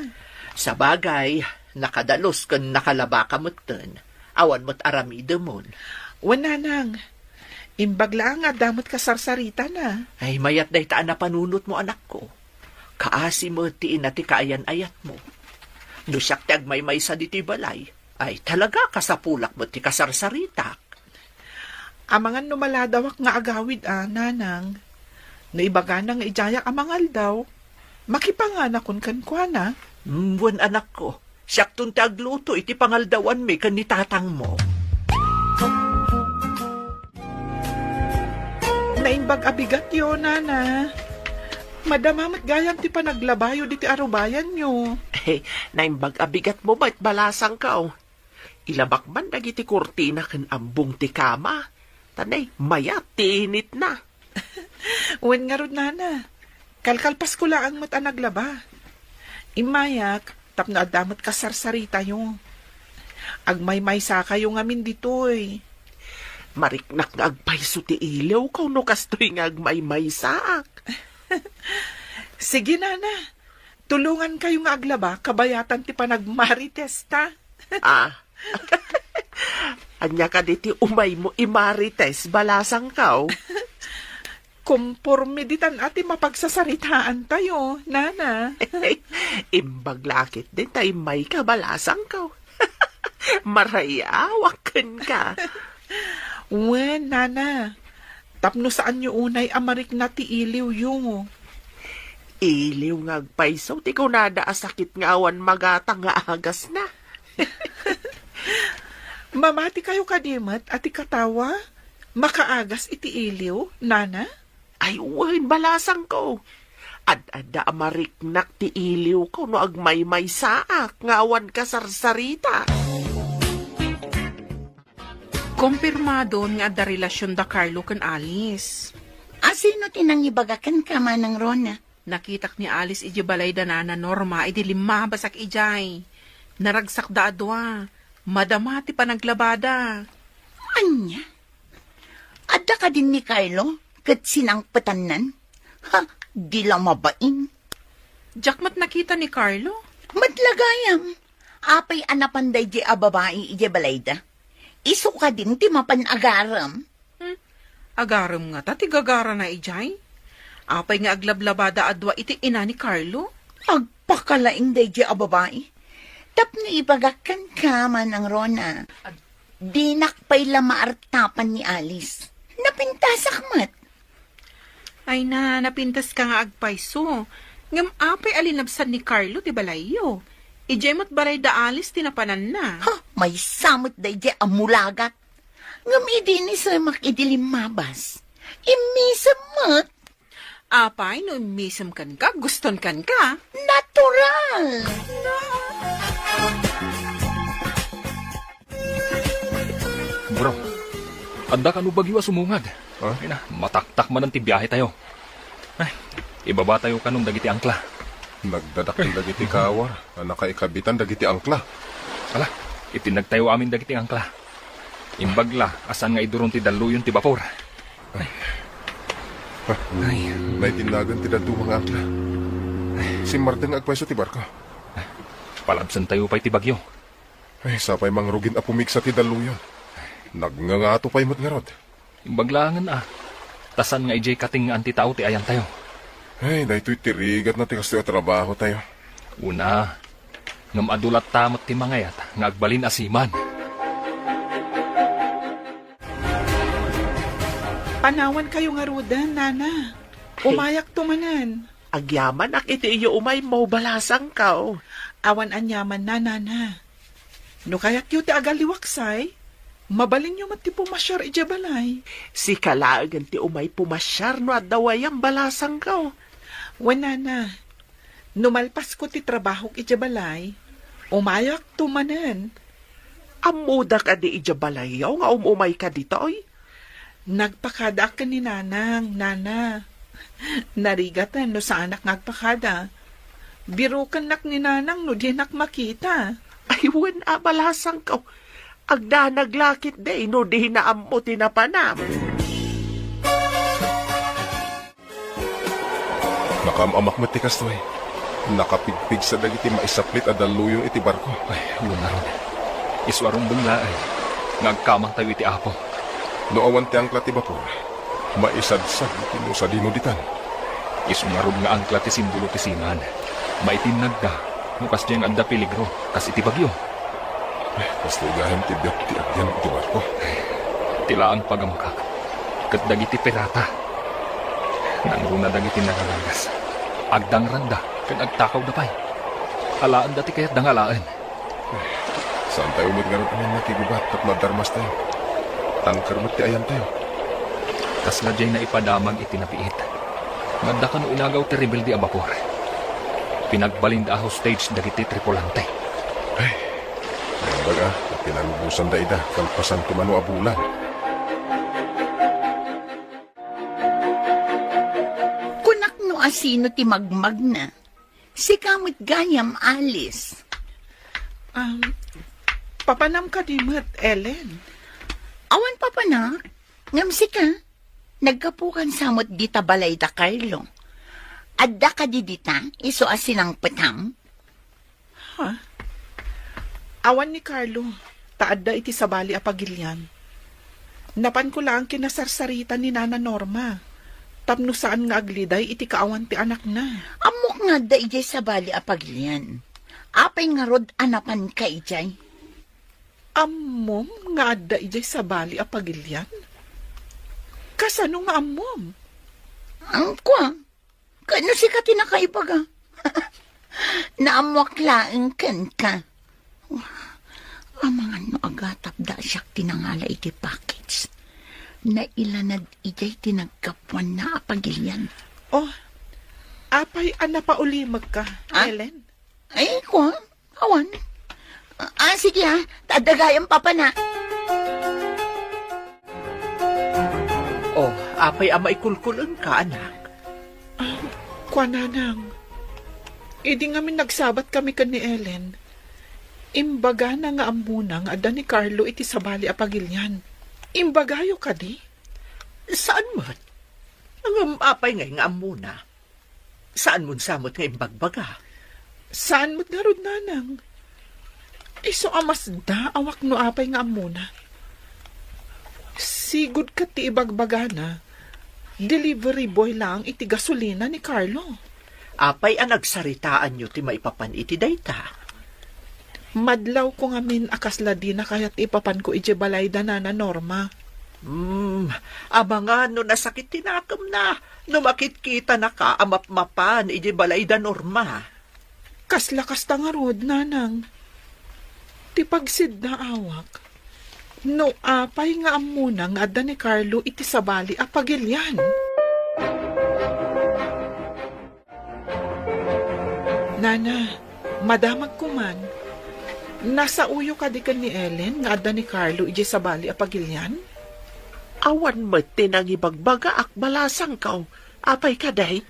Sabagay, nakadalus ken nakalabaka metten. Awan met aramidemon. Wen, Nanang. Imbag laeng nga adda met kasarsaritana. Ay, mayat dayta a napanunotmo, anakko. Kaasi met ti ina ti kaayan-ayatmo. No siak ti agmaymaysa ditoy balay, ay talaga kasapulak met ti kasarsaritak. Amangan no maladawak nga agawid a, Nanang. No ibagana nga idiayak a mangaldaw, makipanganakon kenkuana. Mm, wen, anakko, siakton ti agluto iti pangaldawanmi ken ni tatangmo. Naimbag a bigatyo, Nana. Madama met gayam ti panaglabayo diti arubayanyo. He, naimbag a bigatmo met, balasangko. Ilabak man dagiti kurtina ken ambong ti kama, ta nay, mayat ti initna. Wen ngarud, nana, kalkalpasko laeng met a naglaba. Immayak tapno adda met kasarsaritayo. Agmaymaysakayo ngamin ditoy. Mariknak nga agpayso ti iliwko no kastoy nga agmaymaysaak. Sige, nana. Tulongankayo nga aglaba kabayatan ti panagmaritesta. Ah. Ania kadi ti umaymo imarites, balasangko? Komporme ditan a ti mapagsasaritaantayo, nana. Imbag la ketdi ta immayka, balasangko. Marayawak kenka. Wen, nana. Tapno saanyo unay a marikna ti iliwyo. Iliw nga agpayso ti kunada a sakit nga awan magatang nga agasna. Mamatikayo kadi met a ti katawa makaagas iti iliw, nana? Ay, wen, balasangko. Ad-adda a mariknak ti iliwko no agmaymaysaak nga awan kasarsarita. Kompirmadon nga adda relasion da Carlo ken Alice. A, sino ti nangibaga kenka, Manang Rona? Nakitak ni Alice idiay balay da Nana Norma idi limmabasak idiay. Naragsakda a dua. Madama ti panaglabada. Ania? Adda kadin ni Carlo ket sinangpetannan? Ha, di la mabain. Diak met nakita ni Carlo. Met la gayam. Apay a napan daydiay a babai idiay balayda? Isu kadin ti mapan agarem. Hmm? Agarem ngata ti gagarana idiay? Apay nga aglablabada a dua iti ina ni Carlo? Agpakalaing daydiay a babai. Tapno ibagak kenka, Manang Rona. Dinak pay la maartapan ni Alice. Napintasak met. Ay na, napintaska nga agpayso. Ngem apay a linabsan ni Carlo ti balayyo? Idiay met balay da Alice ti napananna. Ha, maysa met daydiay a mulagat. Ngem idi inisemak idi limmabas, immisem met. Apay no immisem kenka, guston kenka? Natural! Bro, adda kano bagyo a sumungad? Ha? Ay na, mataktak manen ti biahe tayo. Ay, ibaba tayo kanon dagiti angkla. Nagdadakkel dagiti kawar a nakaikabitan dagiti angkla. Ala, itinnag tayo amin dagiti angkla. Imbag la a saan nga iduron ti dalluyon ti bapor. Ay. Ay. Naitinnagan ti dadduma nga angkla. Simmardeng nga agpayso ti barko. Palabsan tayo pay ti bagyo. Ay, sapay mangrugin a pumigsa ti dalluyon. Nagngangato pay met ngarud. Imbag laengen a. Ta saan nga idiay katengngaan ti tao ti ayantayo. Ay, daytoy ti rigatna ti kastoy a trabaho tayo. Una, ngem adu latta met ti mangayat nga agbalin a seaman. Panawankayo ngaruden, nana. Umayakto manen. Agyamanak iti iyo umaymo, balasangko. Awan aniamanna, nana. No kayatyo ti agalliwaksay, mabalinyo met ti pumasiar idiay balay. Sika laengen ti umay pumasiar no adda wayam, balasangko. Wen, nana. No malpasko ti trabahok idiay balay, umayakto manen. Ammoda kadi idiay balayyo nga um-umayka ditoy? Nagpakadaak ken ni Nanang, Nana. Narigaten no saanak nga agpakada. Birokennak ni Nanang no dinak makita. Ay, wen a, balasangko. Agdanag la ketdi no dina ammo ti napanam. Nakaam-amak met ti kastoy. Nakapigpigsa dagiti maisaplit a dalluyon iti barko. Ay, wen ngarud. Isu a rumbeng laeng nga agkamangtayo iti Apo. No awan ti angkla ti bapor, maisadsad iti no sadino ditan. Isu ngarud nga angkla ti simbolo ti seaman. Maitinnagda no kasdiay nga adda peligro, kas iti bagyo. Kastoy gayam ti biag ti agyan iti barko. Ti laeng pagamakak ket dagiti pirata. Nangruna dagiti nararangas. Agdangranda ken agtakawda pay. Alaenda ti kayatda nga alaen. Saantayo met ngarud a mannakigubat tapno addarmastayo. Tanker met ti ayantayo. Kasla diay naipadamag iti nabiit. Nga adda kano inagaw ti rebelde a bapor. Pinagbalinda a hostage dagiti tripulante. Ay, naimbag a, pinalubosan da ida, kalpasan ti mano a bulan. Kunak no asino ti magmagna. Sika met gayam, Alice. Um, papanam kadi met, Ellen? Awan papanak, ngem sika, naggapukan sa met dita balay da Carlo. Adda kadi dita, isu a sinangpetam? Ha? Awan ni Carlo, ta adda iti sabali a pagilian. Napanko laeng kinasarsarita ni Nana Norma, tapno saan nga agliday iti kaawan ti anakna. Ammok nga adda idiay sabali a pagilian. Apay ngarud a napanka idiay? Ammom nga adda idiay sabali a pagilian? Kasano nga ammom? Ang kwa, Ket no sika ti nakaibaga, naammoak laeng kenka. Amangan no agatapda a siak ti nangala iti package. Nailanad idiay ti naggapuanna a pagilian. Oh, apay a napaulimekka, Ah? Ellen? Ay, kua, awan. Ah, sige, ah. Ta adda gayam papana. Oh, apay a maikulkul-engka, anak? Ah, kua, nanang. Idi ngamin nagsabat kami ken ni Ellen, imbagana nga ammona nga adda ni Carlo iti sabali a pagilian. Imbagayo kadi? Saan met? Ngem apay ngay nga ammona? Saanmon sa met nga imbagbaga? Saan met ngarud, nanang? Isu a masdaawak no apay nga ammona. Sigud ket ti ibagbagana, delivery boy laeng iti gasolina ni Carlo. Apay a nagsaritaanyo ti maipapan iti dayta? Madlawko ngamin a kasla dina kayat ipapanko idiay balay da Nana Norma. Hmm, amangan no nasakit ti nakemna no makitkitanaka a mapmapan idiay balay da Norma. Kasla kasta ngarud, nanang. Ti pagsiddaawak, no apay nga ammona nga adda ni Carlo iti sabali a pagilian. Nana, madamagko man. Nasaoyo kadi ken ni Ellen nga adda ni Carlo idiay sabali a pagilian? Awan met ti nangibagbagaak balasangko. Apay kadi?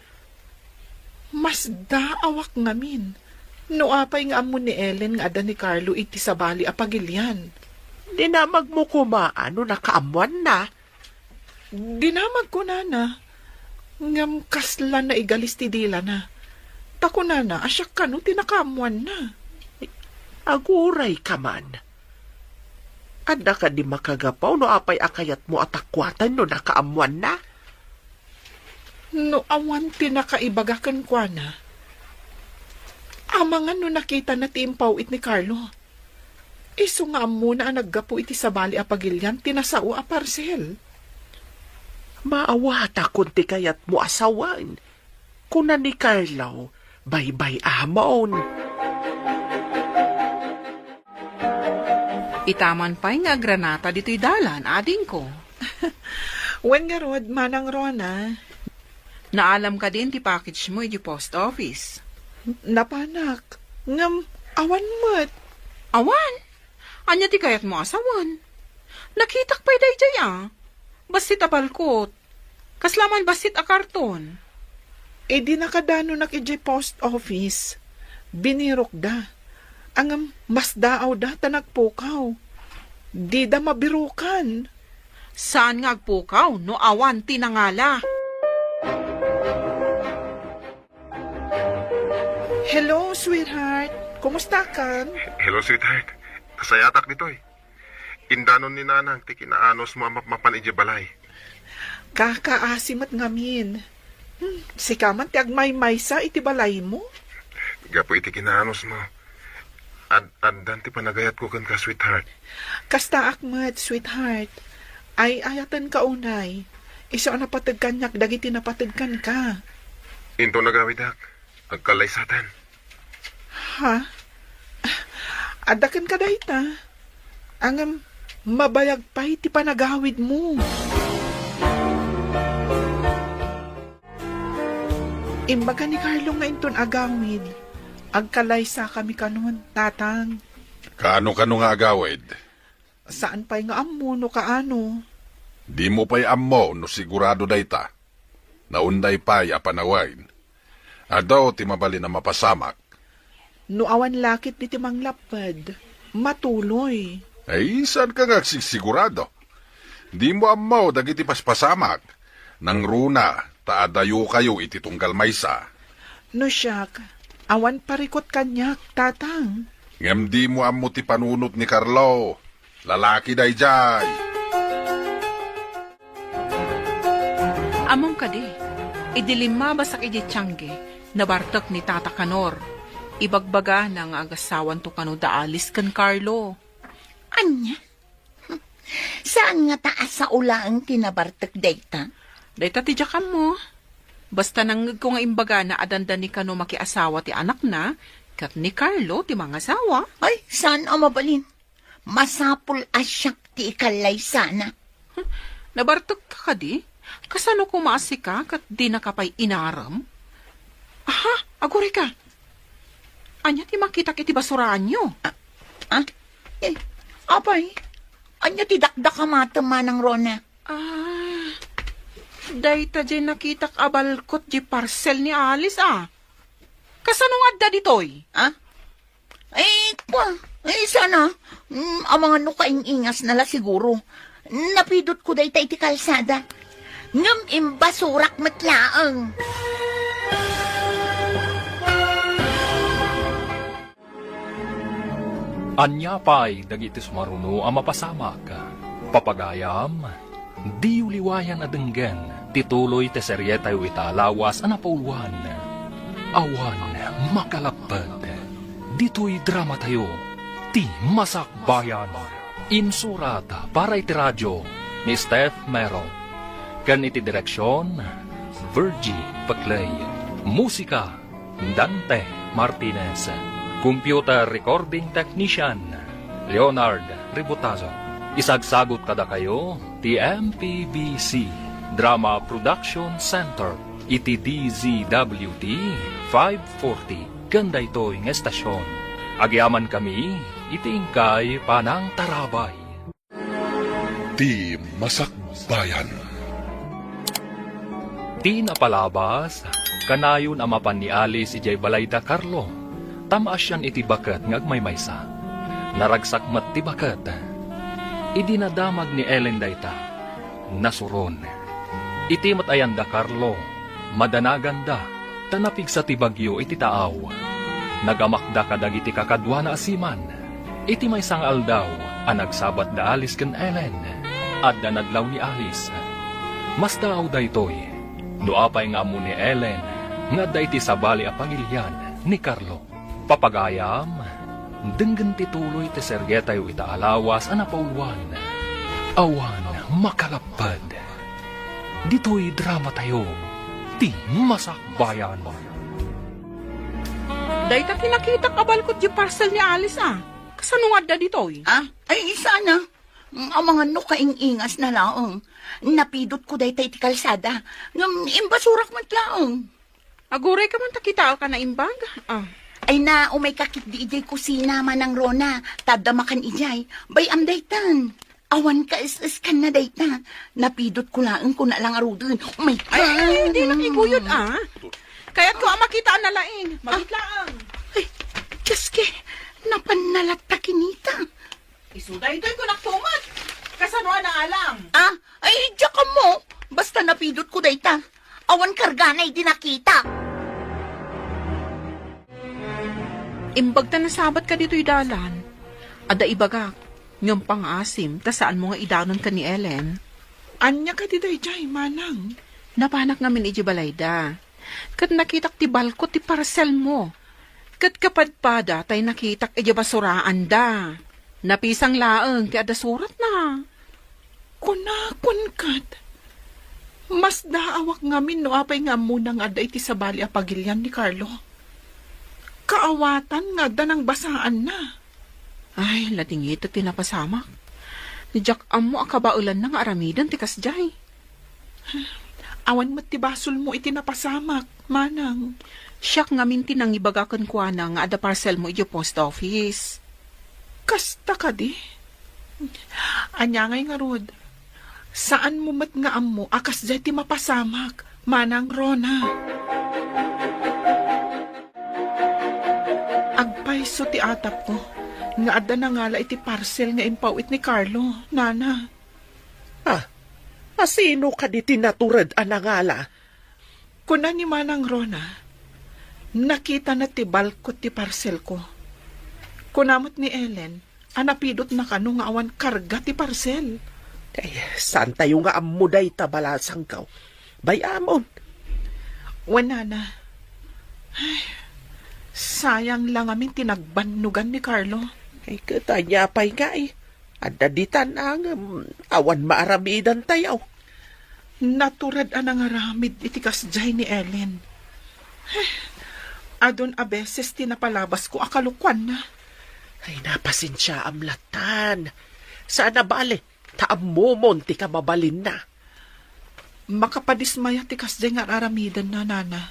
Masdaawak ngamin no apay nga ammo ni Ellen nga adda ni Carlo iti sabali a pagilian. Dinamagmo koma no nakaammoanna? Dinamagko, nana, ngem kasla naigalis ti dilana. Ta kunana a siak kano ti nakaammoanna. Agurayka man. Adda kadi makagapu no apay a kayatmo a takuaten no nakaammoanna? No awan ti nakaibaga kenkuana, amangan no nakitana ti impaw-it ni Carlo. Isu nga ammona a naggapu iti sabali a pagilian ti nasao a parsel. Maawatakon ti kayatmo a sawen, kuna ni Carlo, baybay-amon. Itaman pay nga agranata ditoy dalan, adingko. Wen ngarud, Manang Rona. Naalam kadin ti package mo iti post office? Napanak, ngem awan met. Awan? Ania ti kayatmo a sawen? Nakitak pay daydiay a. Bassit a balkot. Kasla man bassit a karton. Idi nakadanonak idiay post office, binirokda. Ngem masdaawda ta nagpukaw. Dida mabirokan. Saan nga agpukaw no awan ti nangala? Hello, sweetheart. Kumustakan? Hello, sweetheart. Nasayatak ditoy. Indanon ni Nanang ti kinaanusmo a mapmapan idiay balay. Kakaasi met ngamin. Hmm, sika man ti agmaymaysa iti balaymo? Gapu iti kinaanusmo, ad-, addan ti panagayatko kenka, sweetheart. Kastaak met, sweetheart. Ay-ayatenka unay. Isu a napateg kaniak dagiti napateg kenka. Inton agawidak, agkallaysaten. Ha? Adda kenka dayta? Ngem mabayag pay ti panagawidmo. Imbaga ni Carlo nga inton agawid, Agkalaysakami kanon, Tatang. Kaano-kano nga agawid? Saan pay nga ammo no kaano. Dimo pay ammo no sigurado dayta. Naunday pay a panawen. Adu ti mabalin a mapasamak. No awan lakit diti manglapped, matuloy. Ay, saanka nga agsigsigurado? Dimo ammo dagiti paspasamak. Nangruna, ta adayokayo iti tunggal maysa. No siak, awan parikut kaniak, Tatang. Ngem dimo ammo ti panunot ni Carlo. Lalaki daydiay. Ammom kadi, idi limmabasak idiay Tiange, nabartek ni Tata Kanor. Ibagbagana nga agasawanto kano da Alice ken Carlo. Ania? Saan ngata a sao laeng ti nabartek dayta? Dayta ti diak ammo. Basta nangngegko nga imbagana a dandani kano makiasawa ti anakna, ket ni Carlo ti mangasawa. Ay, saan a mabalin? Masapul a siak ti ikallaysana. Hmm, nabartekka kadi? Kasano koma a sika ket dinaka pay inarem? Aha, agurayka. Ania ti makitak iti basuraanyo? Ah, ah? Eh, apay, ania ti dakdakamatem, Manang Rona? Ah, dayta diay nakitak a balkot diay parcel ni Alice, a. Kasano nga adda ditoy? Ah? Ay, kwa, ay, sana, mm, amangan no kaing-ingasna la siguro. Napidotko dayta iti kalsada. Ngem imbasurak met laeng. Ania pay dagiti sumaruno a mapasamak? Papagayam, diyo liwayan a denggen ti tuloy ti serietayo ita a lawas a napauluan. Awan makalapped. Ditoy dramatayo, Ti Masakbayan. Insurat para iti radio ni Steph Mero. Ken iti direksion, Virgie Peclay. Musika, Dante Martinez. Computer recording technician, Leonard Ributazo. Isagsagot kadakayo ti M P B C Drama Production Center iti D Z W T five forty ken daytoy nga estasion. Agyamankami iti inkay panangtarabay. Ti Masakbayan. Ti napalabas, kanayon a mapan ni Alice idiay balayda Carlo, ta maasian iti baket nga agmaymaysa. Naragsak met ti baket. Idi nadamag ni Ellen dayta, nasuron. Iti met ayan da Carlo, madanaganda, ta napigsa ti bagyo iti taaw. Nagamakda kadagiti kakaduana a seaman. Iti maysa nga aldaw a nagsabat da Alice ken Ellen, adda nadlaw ni Alice. Masdaaw daytoy, no apay nga ammo ni Ellen nga adda iti sabali a pagilian ni Carlo. Papagayam, denggen ti tuloy ti serietayo ita a lawas a napauluan. Awan makalapped. Ditoy dramatayo, Ti Masakbayan. Dayta ti nakitak a balkot diay parcel ni Alice, a. Kasano nga adda ditoy? Ah, ay, sana. Amangan no kaing-ingasna laeng. Napidotko dayta iti kalsada. Ngem imbasurak met laeng. Agurayka man ta kitaek a naimbag. Ah. Ay na, umayka ketdi idiay kusina, Manang Rona. Ta adda makan idiay. Bay-am daytan. Awan kaes-eskanna dayta. Napidotko laeng kuna la ngaruden. Umayka. Ay, ay, ay, dinak iguyod, ah. Kayatko a makita a nalaing. Mabit laeng. Ay, Diyos ke, napanna latta kinita. Isu daytoy kunak tumet. Kasano a naalam? Ah, ay, diak ammo. Basta napidotko dayta. Awan kargana idi nakita. Imbag ta nasabatka ditoy dalan. Adda ibagak, ngem pangaasim ta saanmo nga idanon ken ni Ellen. Ania kadi daydiay, manang? Napanak ngamin idiay balayda. Ket nakitak ti balkot ti parcelmo. Ket kapadpada tay nakitak idiay basuraanda. Napisang laeng ti adda suratna. Kunakon ket, masdaawak ngamin no apay nga ammona nga adda iti sabali a pagilian ni Carlo. Kaawatan nga adda nangbasaanna. Ay, ladingit ti napasamak. Diak ammo a kabaelanna nga aramiden ti kasdiay. Awan met ti basolmo iti napasamak, manang. Siak ngamin ti nangibaga kenkuana nga adda parcelmo idiay post office. Kasta kadi? Ania ngay ngarud? Saanmo met nga ammo a kasdiay ti mapasamak, Manang Rona? Agpayso ti atapko nga adda nangala iti parcel nga impaw-it ni Carlo, Nana. Ah, asino kadi ti natured a nangala? Kuna ni Manang Rona, nakitana ti balkot ti parcelko. Kuna met ni Ellen, a napidotna kano nga awan karga ti parcel. Ay, saantayo nga ammo dayta, balasangko. Bay-amon. Wen, Nana. Ay, sayang la ngamin ti nagbannogan ni Carlo. Ay, ket ania pay ngay? Adda ditan a ngem awan maaramidantayo. Natured a nangaramid iti kasdiay ni Ellen. Eh, adun a beses ti napalabasko a kalokuanna. Ay, napasensiaam lattan. Saan a bale, ta ammomon ti kamabalinna. Makapadismaya ti kasdiay nga ar-aramidenna, Nana.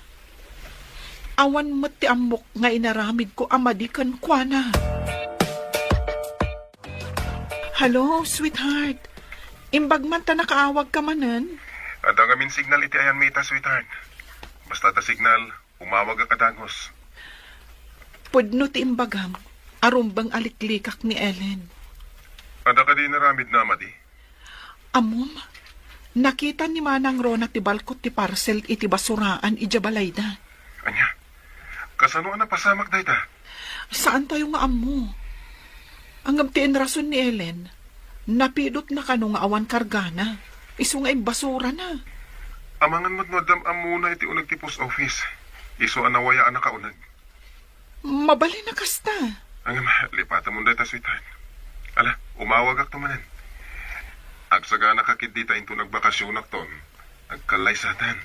Awan met ti ammok nga inaramidko a madi kenkuana. Hello, sweetheart. Imbag man ta nakaawagka manen? Adda ngamin signal iti ayanmi ita, sweetheart. Basta adda signal, umawagak a dagus. Pudno ti imbagam, a rumbeng a liklikak ni Ellen. Adda kadi inaramidna a madi? Ammom, nakita ni Manang Rona ti balkot ti parcel iti basuraan idiay balayda. Ania? Kasano a napasamak dayta? Saantayo nga ammo. Ngem ti inrason ni Ellen, napidotna kano nga awan kargana, isu nga imbasurana. Amangan met no addam ammona iti uneg ti post office, isu a nawayaan a kauneg. Mabalin a kasta. Ngem, lipatemon dayta, sweetheart. Ala, umawagakto manen. Agsaganaka ketdi ta inton agbakasionakton, agkallaysaten.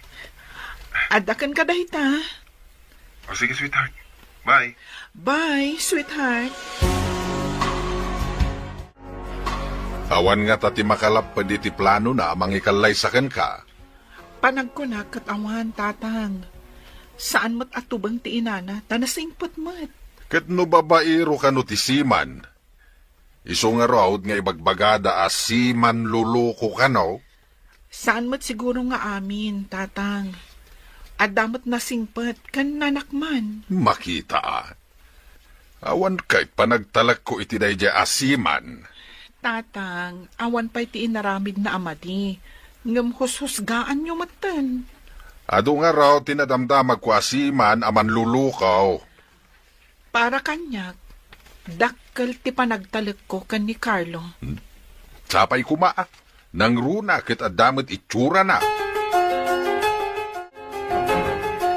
Adda kenka dayta. O sige, sweetheart. Bye. Bye, sweetheart. Awan ngata ti makalapped iti planona a mangikallaysa kenka. Panagkunak ket awan, Tatang. Saan met a tubeng ti inana, ta nasingpet met. Ket no babaero kano ti seaman, isu ngarud nga ibagbagada a seaman luluko kano? Saan met siguro nga amin, Tatang. Adda met nasingpet ken nanakman. Makita a. Awan ket panagtalekko iti daydiay a seaman. Tatang, awan pay ti inaramidna a madi, ngem hushusgaanyo metten. Adu ngarud ti nadamdamagko a seaman a manluluko. Para kaniak, dakkel ti panagtalekko ken ni Carlo. Hmm. Sapay koma, a. Nangruna ket adda met itsurana.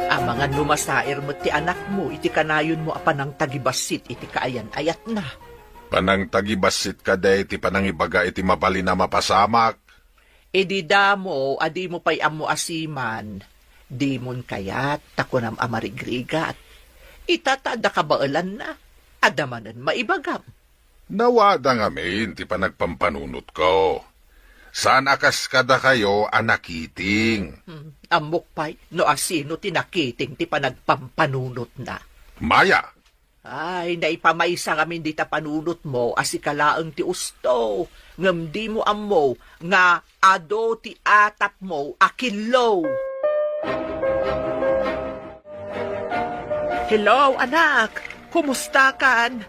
Amangan no masair met ti anakmo iti kanayonmo a panangtagibassit iti kaayan-ayatna. Panangtagibassit kadi ti panangibaga iti mabalin a mapasamak? Idi damo a dimo pay ammo a seaman, dimon kayat ta kunam a marigrigat. Ita ta adda kabaelanna, adda manen maibagam. Nawada ngamin ti panagpampanunotko. Saan a kas kadakayo a nakiting. Hmm, ammok pay no asino ti nakiting ti panagpampanunotna. Maya! Ay, naipamaysa ngamin dita panunotmo a sika laeng ti usto, ngem dimo ammo nga adu ti atapmo a killo. Hello, anak! Kumustakan?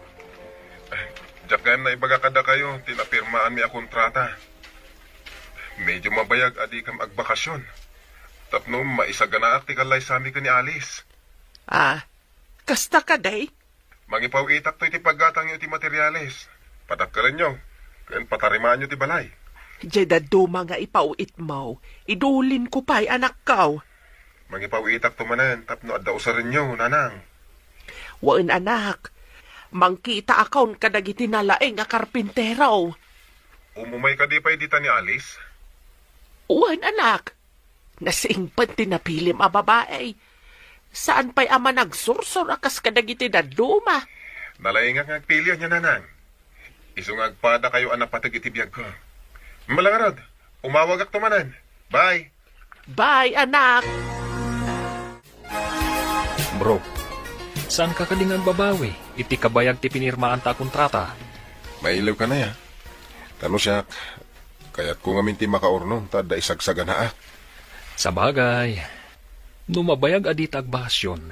Diak ngamin naibaga kadakayo ti napirmaanmi a kontrata. Medio mabayag a dikam agbakasyon. Tapno maisaganaak ti kallaysami ken ni Alice. Ah, kasta kadi? Mangipaw-itak toy ti paggatangyo iti materiales. Padakkelenyo, ken patarimaanyo ti balay. Diay dadduma nga ipaw-itmo, idulinko pay, anakko. Mangipaw-itakto manen tapno adda usarenyo, nanang. Wen, anak. Mangkitaakon kadagiti nalaing a karpintero. Umumay kadi pay dita ni Alice? Wen, anak. Nasingpet ti napilim a babai. Saan pay a managsursor a kas kadagiti dadduma. Nalaingak nga agpili, ania, nanang. Isu nga agpadakayo a napateg iti biagko. Malangarod, umawagakto manen. Bye. Bye, anak. Bro, saanka kadi nga agbabawi iti kabayag ti pinirmaanta a kontrata? Mailiwka aya? Kano siak, kayatko ngamin ti makaurnon ta adda isagsaganaak. Sabagay, no mabayag a dita agbakasyon,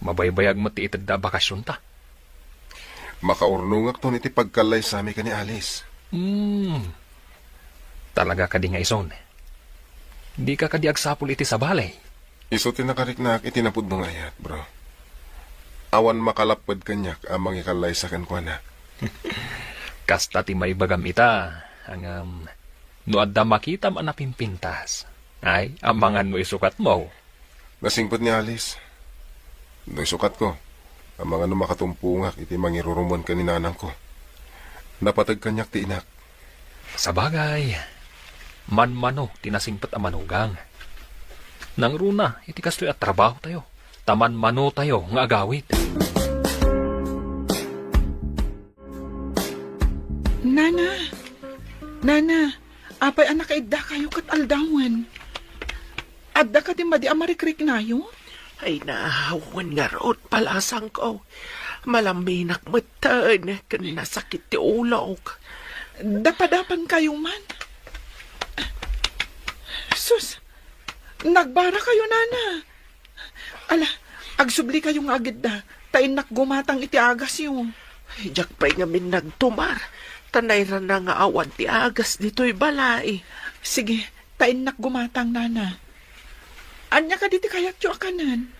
mabaybayag met ti itedda a bakasyonta. Makaurnongakton iti pagkallaysami ken ni Alice. Hmm. Talaga kadi nga ison? Dika kadi agsapul iti sabali? Isu ti nakariknaak iti napudno nga ayat, bro. Awan makalapped kaniak a mangikallaysa kenkuana. Kasta ti maibagam ita, ngem no adda makitam a napimpintas, ay, amangan no isukatmo. Nasingpet ni Alice. No isukatko, amangan no makatumpongak iti mangirurumen ken ni nanangko. Napateg kaniak ti inak. Sabagay, manmano ti nasingpet a manugang. Nangruna iti kastoy a trabahotayo, ta manmanotayo nga agawid. Nana, Nana, apay a nakaiddakayo ket aldawen? Adda kadi madi a marikriknayo? Ay, na, wen ngarud, balasangko. Malaminak metten, ken nasakit ti ulok. Dapadapankayo man. Sus, nagbarakayo, Nana. Ala, agsublikayo nga agidda, ta innak gumatang iti agasyo. Ay, diak pay ngamin nagtumar, ta nairana nga awan ti agas ditoy balay. Sige, ta innak gumatang, Nana. Ania kadi ti kayatyo a kanen?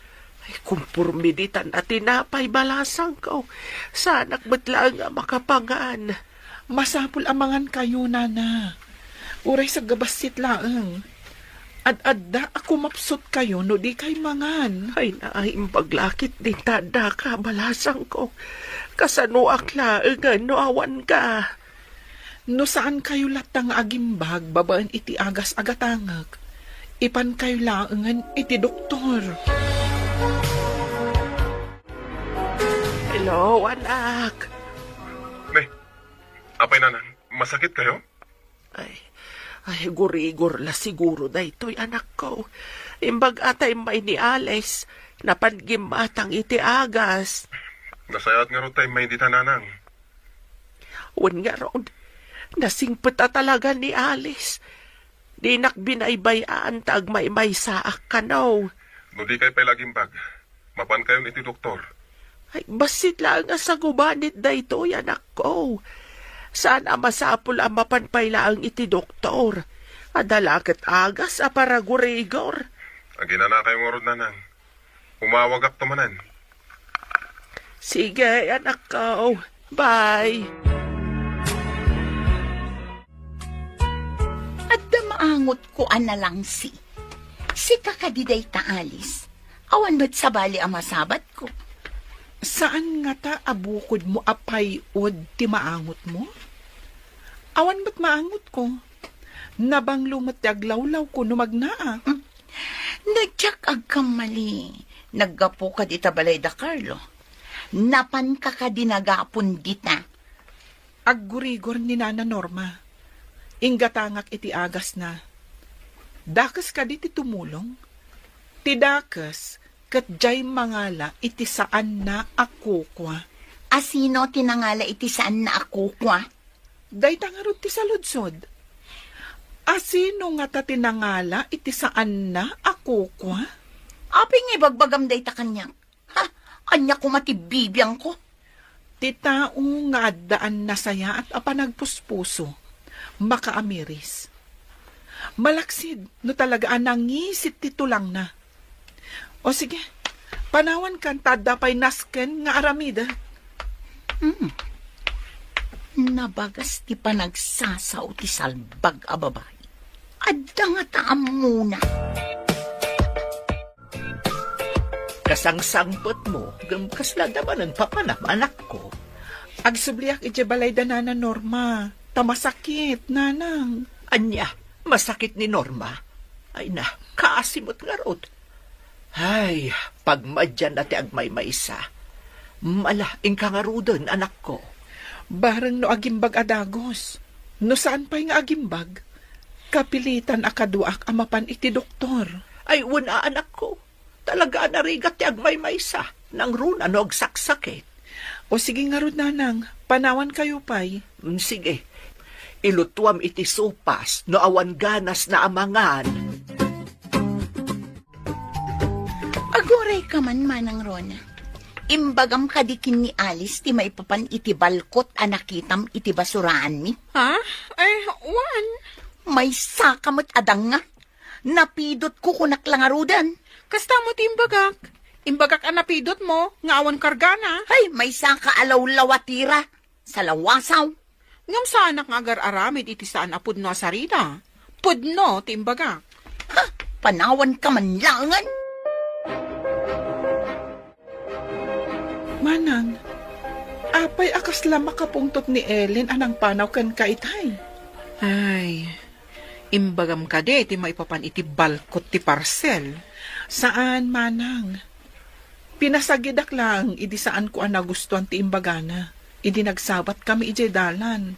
Ay, kumporme ditan a tinapay, balasangko. Saanak met laeng a makapangan. Masapul a mangankayo, Nana. Uray sagbassit laeng. Ad-adda a kumapsutkayo no dikay mangan. Ay, naimbag la ketdin ta addaka, balasangko. Kasanoak laengen no awanka? No saankayo latta nga agimbag babaen iti agas a gatangek, ipankayo laengen iti doktor. Hello, anak. Ne, apay, nanang, masakitkayo? Ay, ay, gurigor la siguro daytoy, anakko. Imbag a ta immay ni Alice, napan gimmatang iti agas. Nasayaat ngarud ta immay dita, nanang. Wen ngarud, nasingpet a talaga ni Alice. Dinak binaybay-an ta agmaymaysaak kano. No dikay pay la agimbag, mapankayon iti doktor. Ay, bassit laeng a sagubanit daytoy, anakko. Saan a masapul a mapan pay laeng iti doktor. Adda la ket agas a paragurigor. Aginanakayo ngarud, nanang. Umawagakto manen. Sige, anakko. Bye. Adda maangotko a nalangsi. Sika kadi dayta, Alice. Awan met sabali a masabatko. Saan ngata a bukodmo a pay-od ti maangotmo? Awan met maangotko. Nabanglo met ti aglawlawko no magnaak. Hmm. No diak agkammali, naggapuka dita balay da Carlo. Napanka kadi nagapon dita? Aggurigor ni Nana Norma. Inggatangak iti agasna. Dakes kadi ti tumulong? Ti dakes ket diay mangala iti saanna a kukua. A sino ti nangala iti saanna a kukua? Dayta ngarud ti saludsod. A sino ngata ti nangala iti saanna a kukua? Apay nga ibagbagam dayta kaniak? Ha? Ania koma ti bibiangko? Ti tao nga addaan nasayaat a panagpuspuso, makaamiris. Malaksid no talaga a nangisit ti tulangna. O sige, panawankan ta adda pay nasken nga aramidek. Hmm. Nabagas ti panagsasao ti salbag a babai. Adda ngata ammona. Kasangsangpetmo, ngem kasla adda manen papanam, anakko? Agsubliak idiay balay da Nana Norma, ta masakit, nanang. Ania, masakit ni Norma? Ay na, kaasi met ngarud. Ay, pagmadianna ti agmaymaysa. Mala, inka ngaruden, anakko. Bareng no agimbag a dagus. No saan pay nga agimbag, kapilitan a kaduaak a mapan iti doktor. Ay, wen a, anakko. Talaga a narigat ti agmaymaysa, nangruna no agsaksakit. O sige ngarud, nanang, panawankayo pay. Mm, sige. Ilutuam iti sopas no awan ganasna a mangan. Agurayka man, Manang Rona. Imbagam kadi ken ni Alice ti maipapan iti balkot a nakitam iti basuraanmi? Ha? Ay, wan. Maysaka met a danga. Napidotko, kunak la ngaruden. Kasta met ti imbagak. Imbagak a napidotmo nga awan kargana. Ay, maysaka a lawlawatira. Salawasaw. Ngem saanak nga agar-aramid iti saan a pudno a sarita. Pudno ti imbagak. Ha? Panawanka man laengen? Manang, apay a kasla makapungtot ni Ellen a nangpanaw kenka itay? Ay, imbagam kadi ti maipapan iti balkot ti parsel? Saan, Manang. Pinasagidak laeng idi saanko a nagustuan ti imbagana idi nagsabatkami idiay dalan.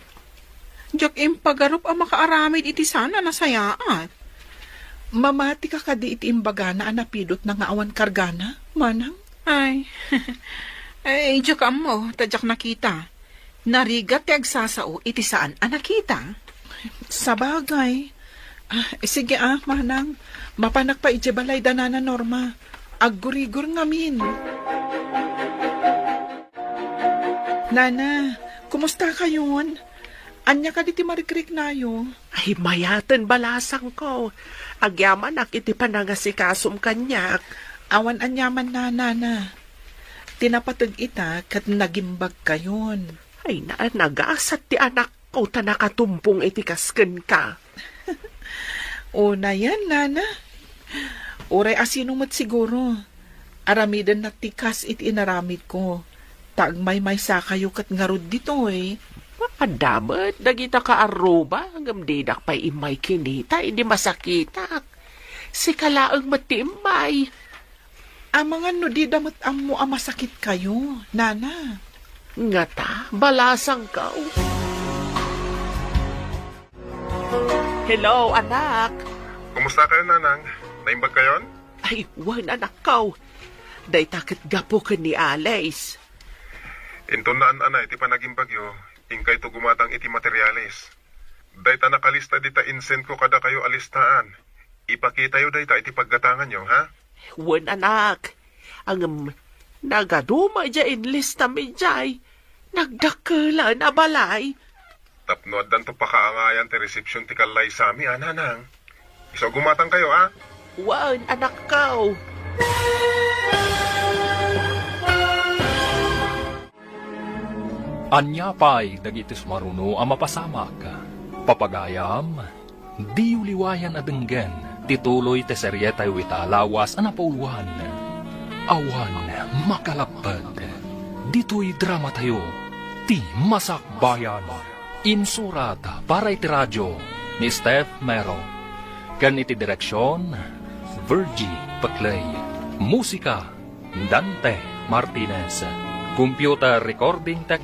Diak impagarup a makaaramid iti saan a nasayaat. Mamatika kadi iti imbagana a napidotna nga awan kargana, Manang? Ay, ay, diak ammo, ta diak nakita. Narigat ti agsasao iti saan a nakita. Sabagay. Ah, sige ah, Manang. Mapanak pay idiay balay da Nana Norma. Aggurigor ngamin. Nana, kumusta kayon? Ania kadi ti marikriknayo? Ay, mayaten, balasangko. Agyamanak iti panangasikasom kaniak. Awan aniaman, Nana. Ti napateg ita ket nagimbagkayon. Ay, na, nagasat ti anakko ta nakatumpong iti kas kenka. Unayen, Nana. Uray a sino met siguro. Aramidenna ti kas iti inaramidko. Ta agmaymaysakayo ket ngarud ditoy. Adda met dagita kaarruba, ngem didak pay immay kinita idi masakitak. Sika laeng met ti immay. Amangan no dida met ammo a masakitkayo, Nana. Ngata, balasangko. Hello, anak. Kumusta kayo, Nanang? Naimbag kayon? Ay, wen, anakko. Dayta ket gapu ken ni Alice. Inton naan-anay ti panagimbagyo, inkayto gumatang iti materialis. Dayta nakalista dita insendko kadakayo a listaan. Ipakitayo dayta iti paggatanganyo, ha? Wen, anak. Ngem, nagaduma idiay inlistami idiay. Nagdakkelan a balay. Tapno addanto pakaangayan ti resepsion ti kallaysami, a, Nanang. Isu a gumatangkayo, a? Wen, anakko. Ania pay dagiti sumaruno a mapasamak? Papagayam, diyo liwayan a denggen ti tuloy ti serietayo ita a lawas a napauluan, Awan Makalapped. Ditoy dramatayo, Ti Masakbayan. Insurat para iti radio ni Steph Mero, ken iti direksion, Virgie Peclay. Musika, Dante Martinez. Computer recording tech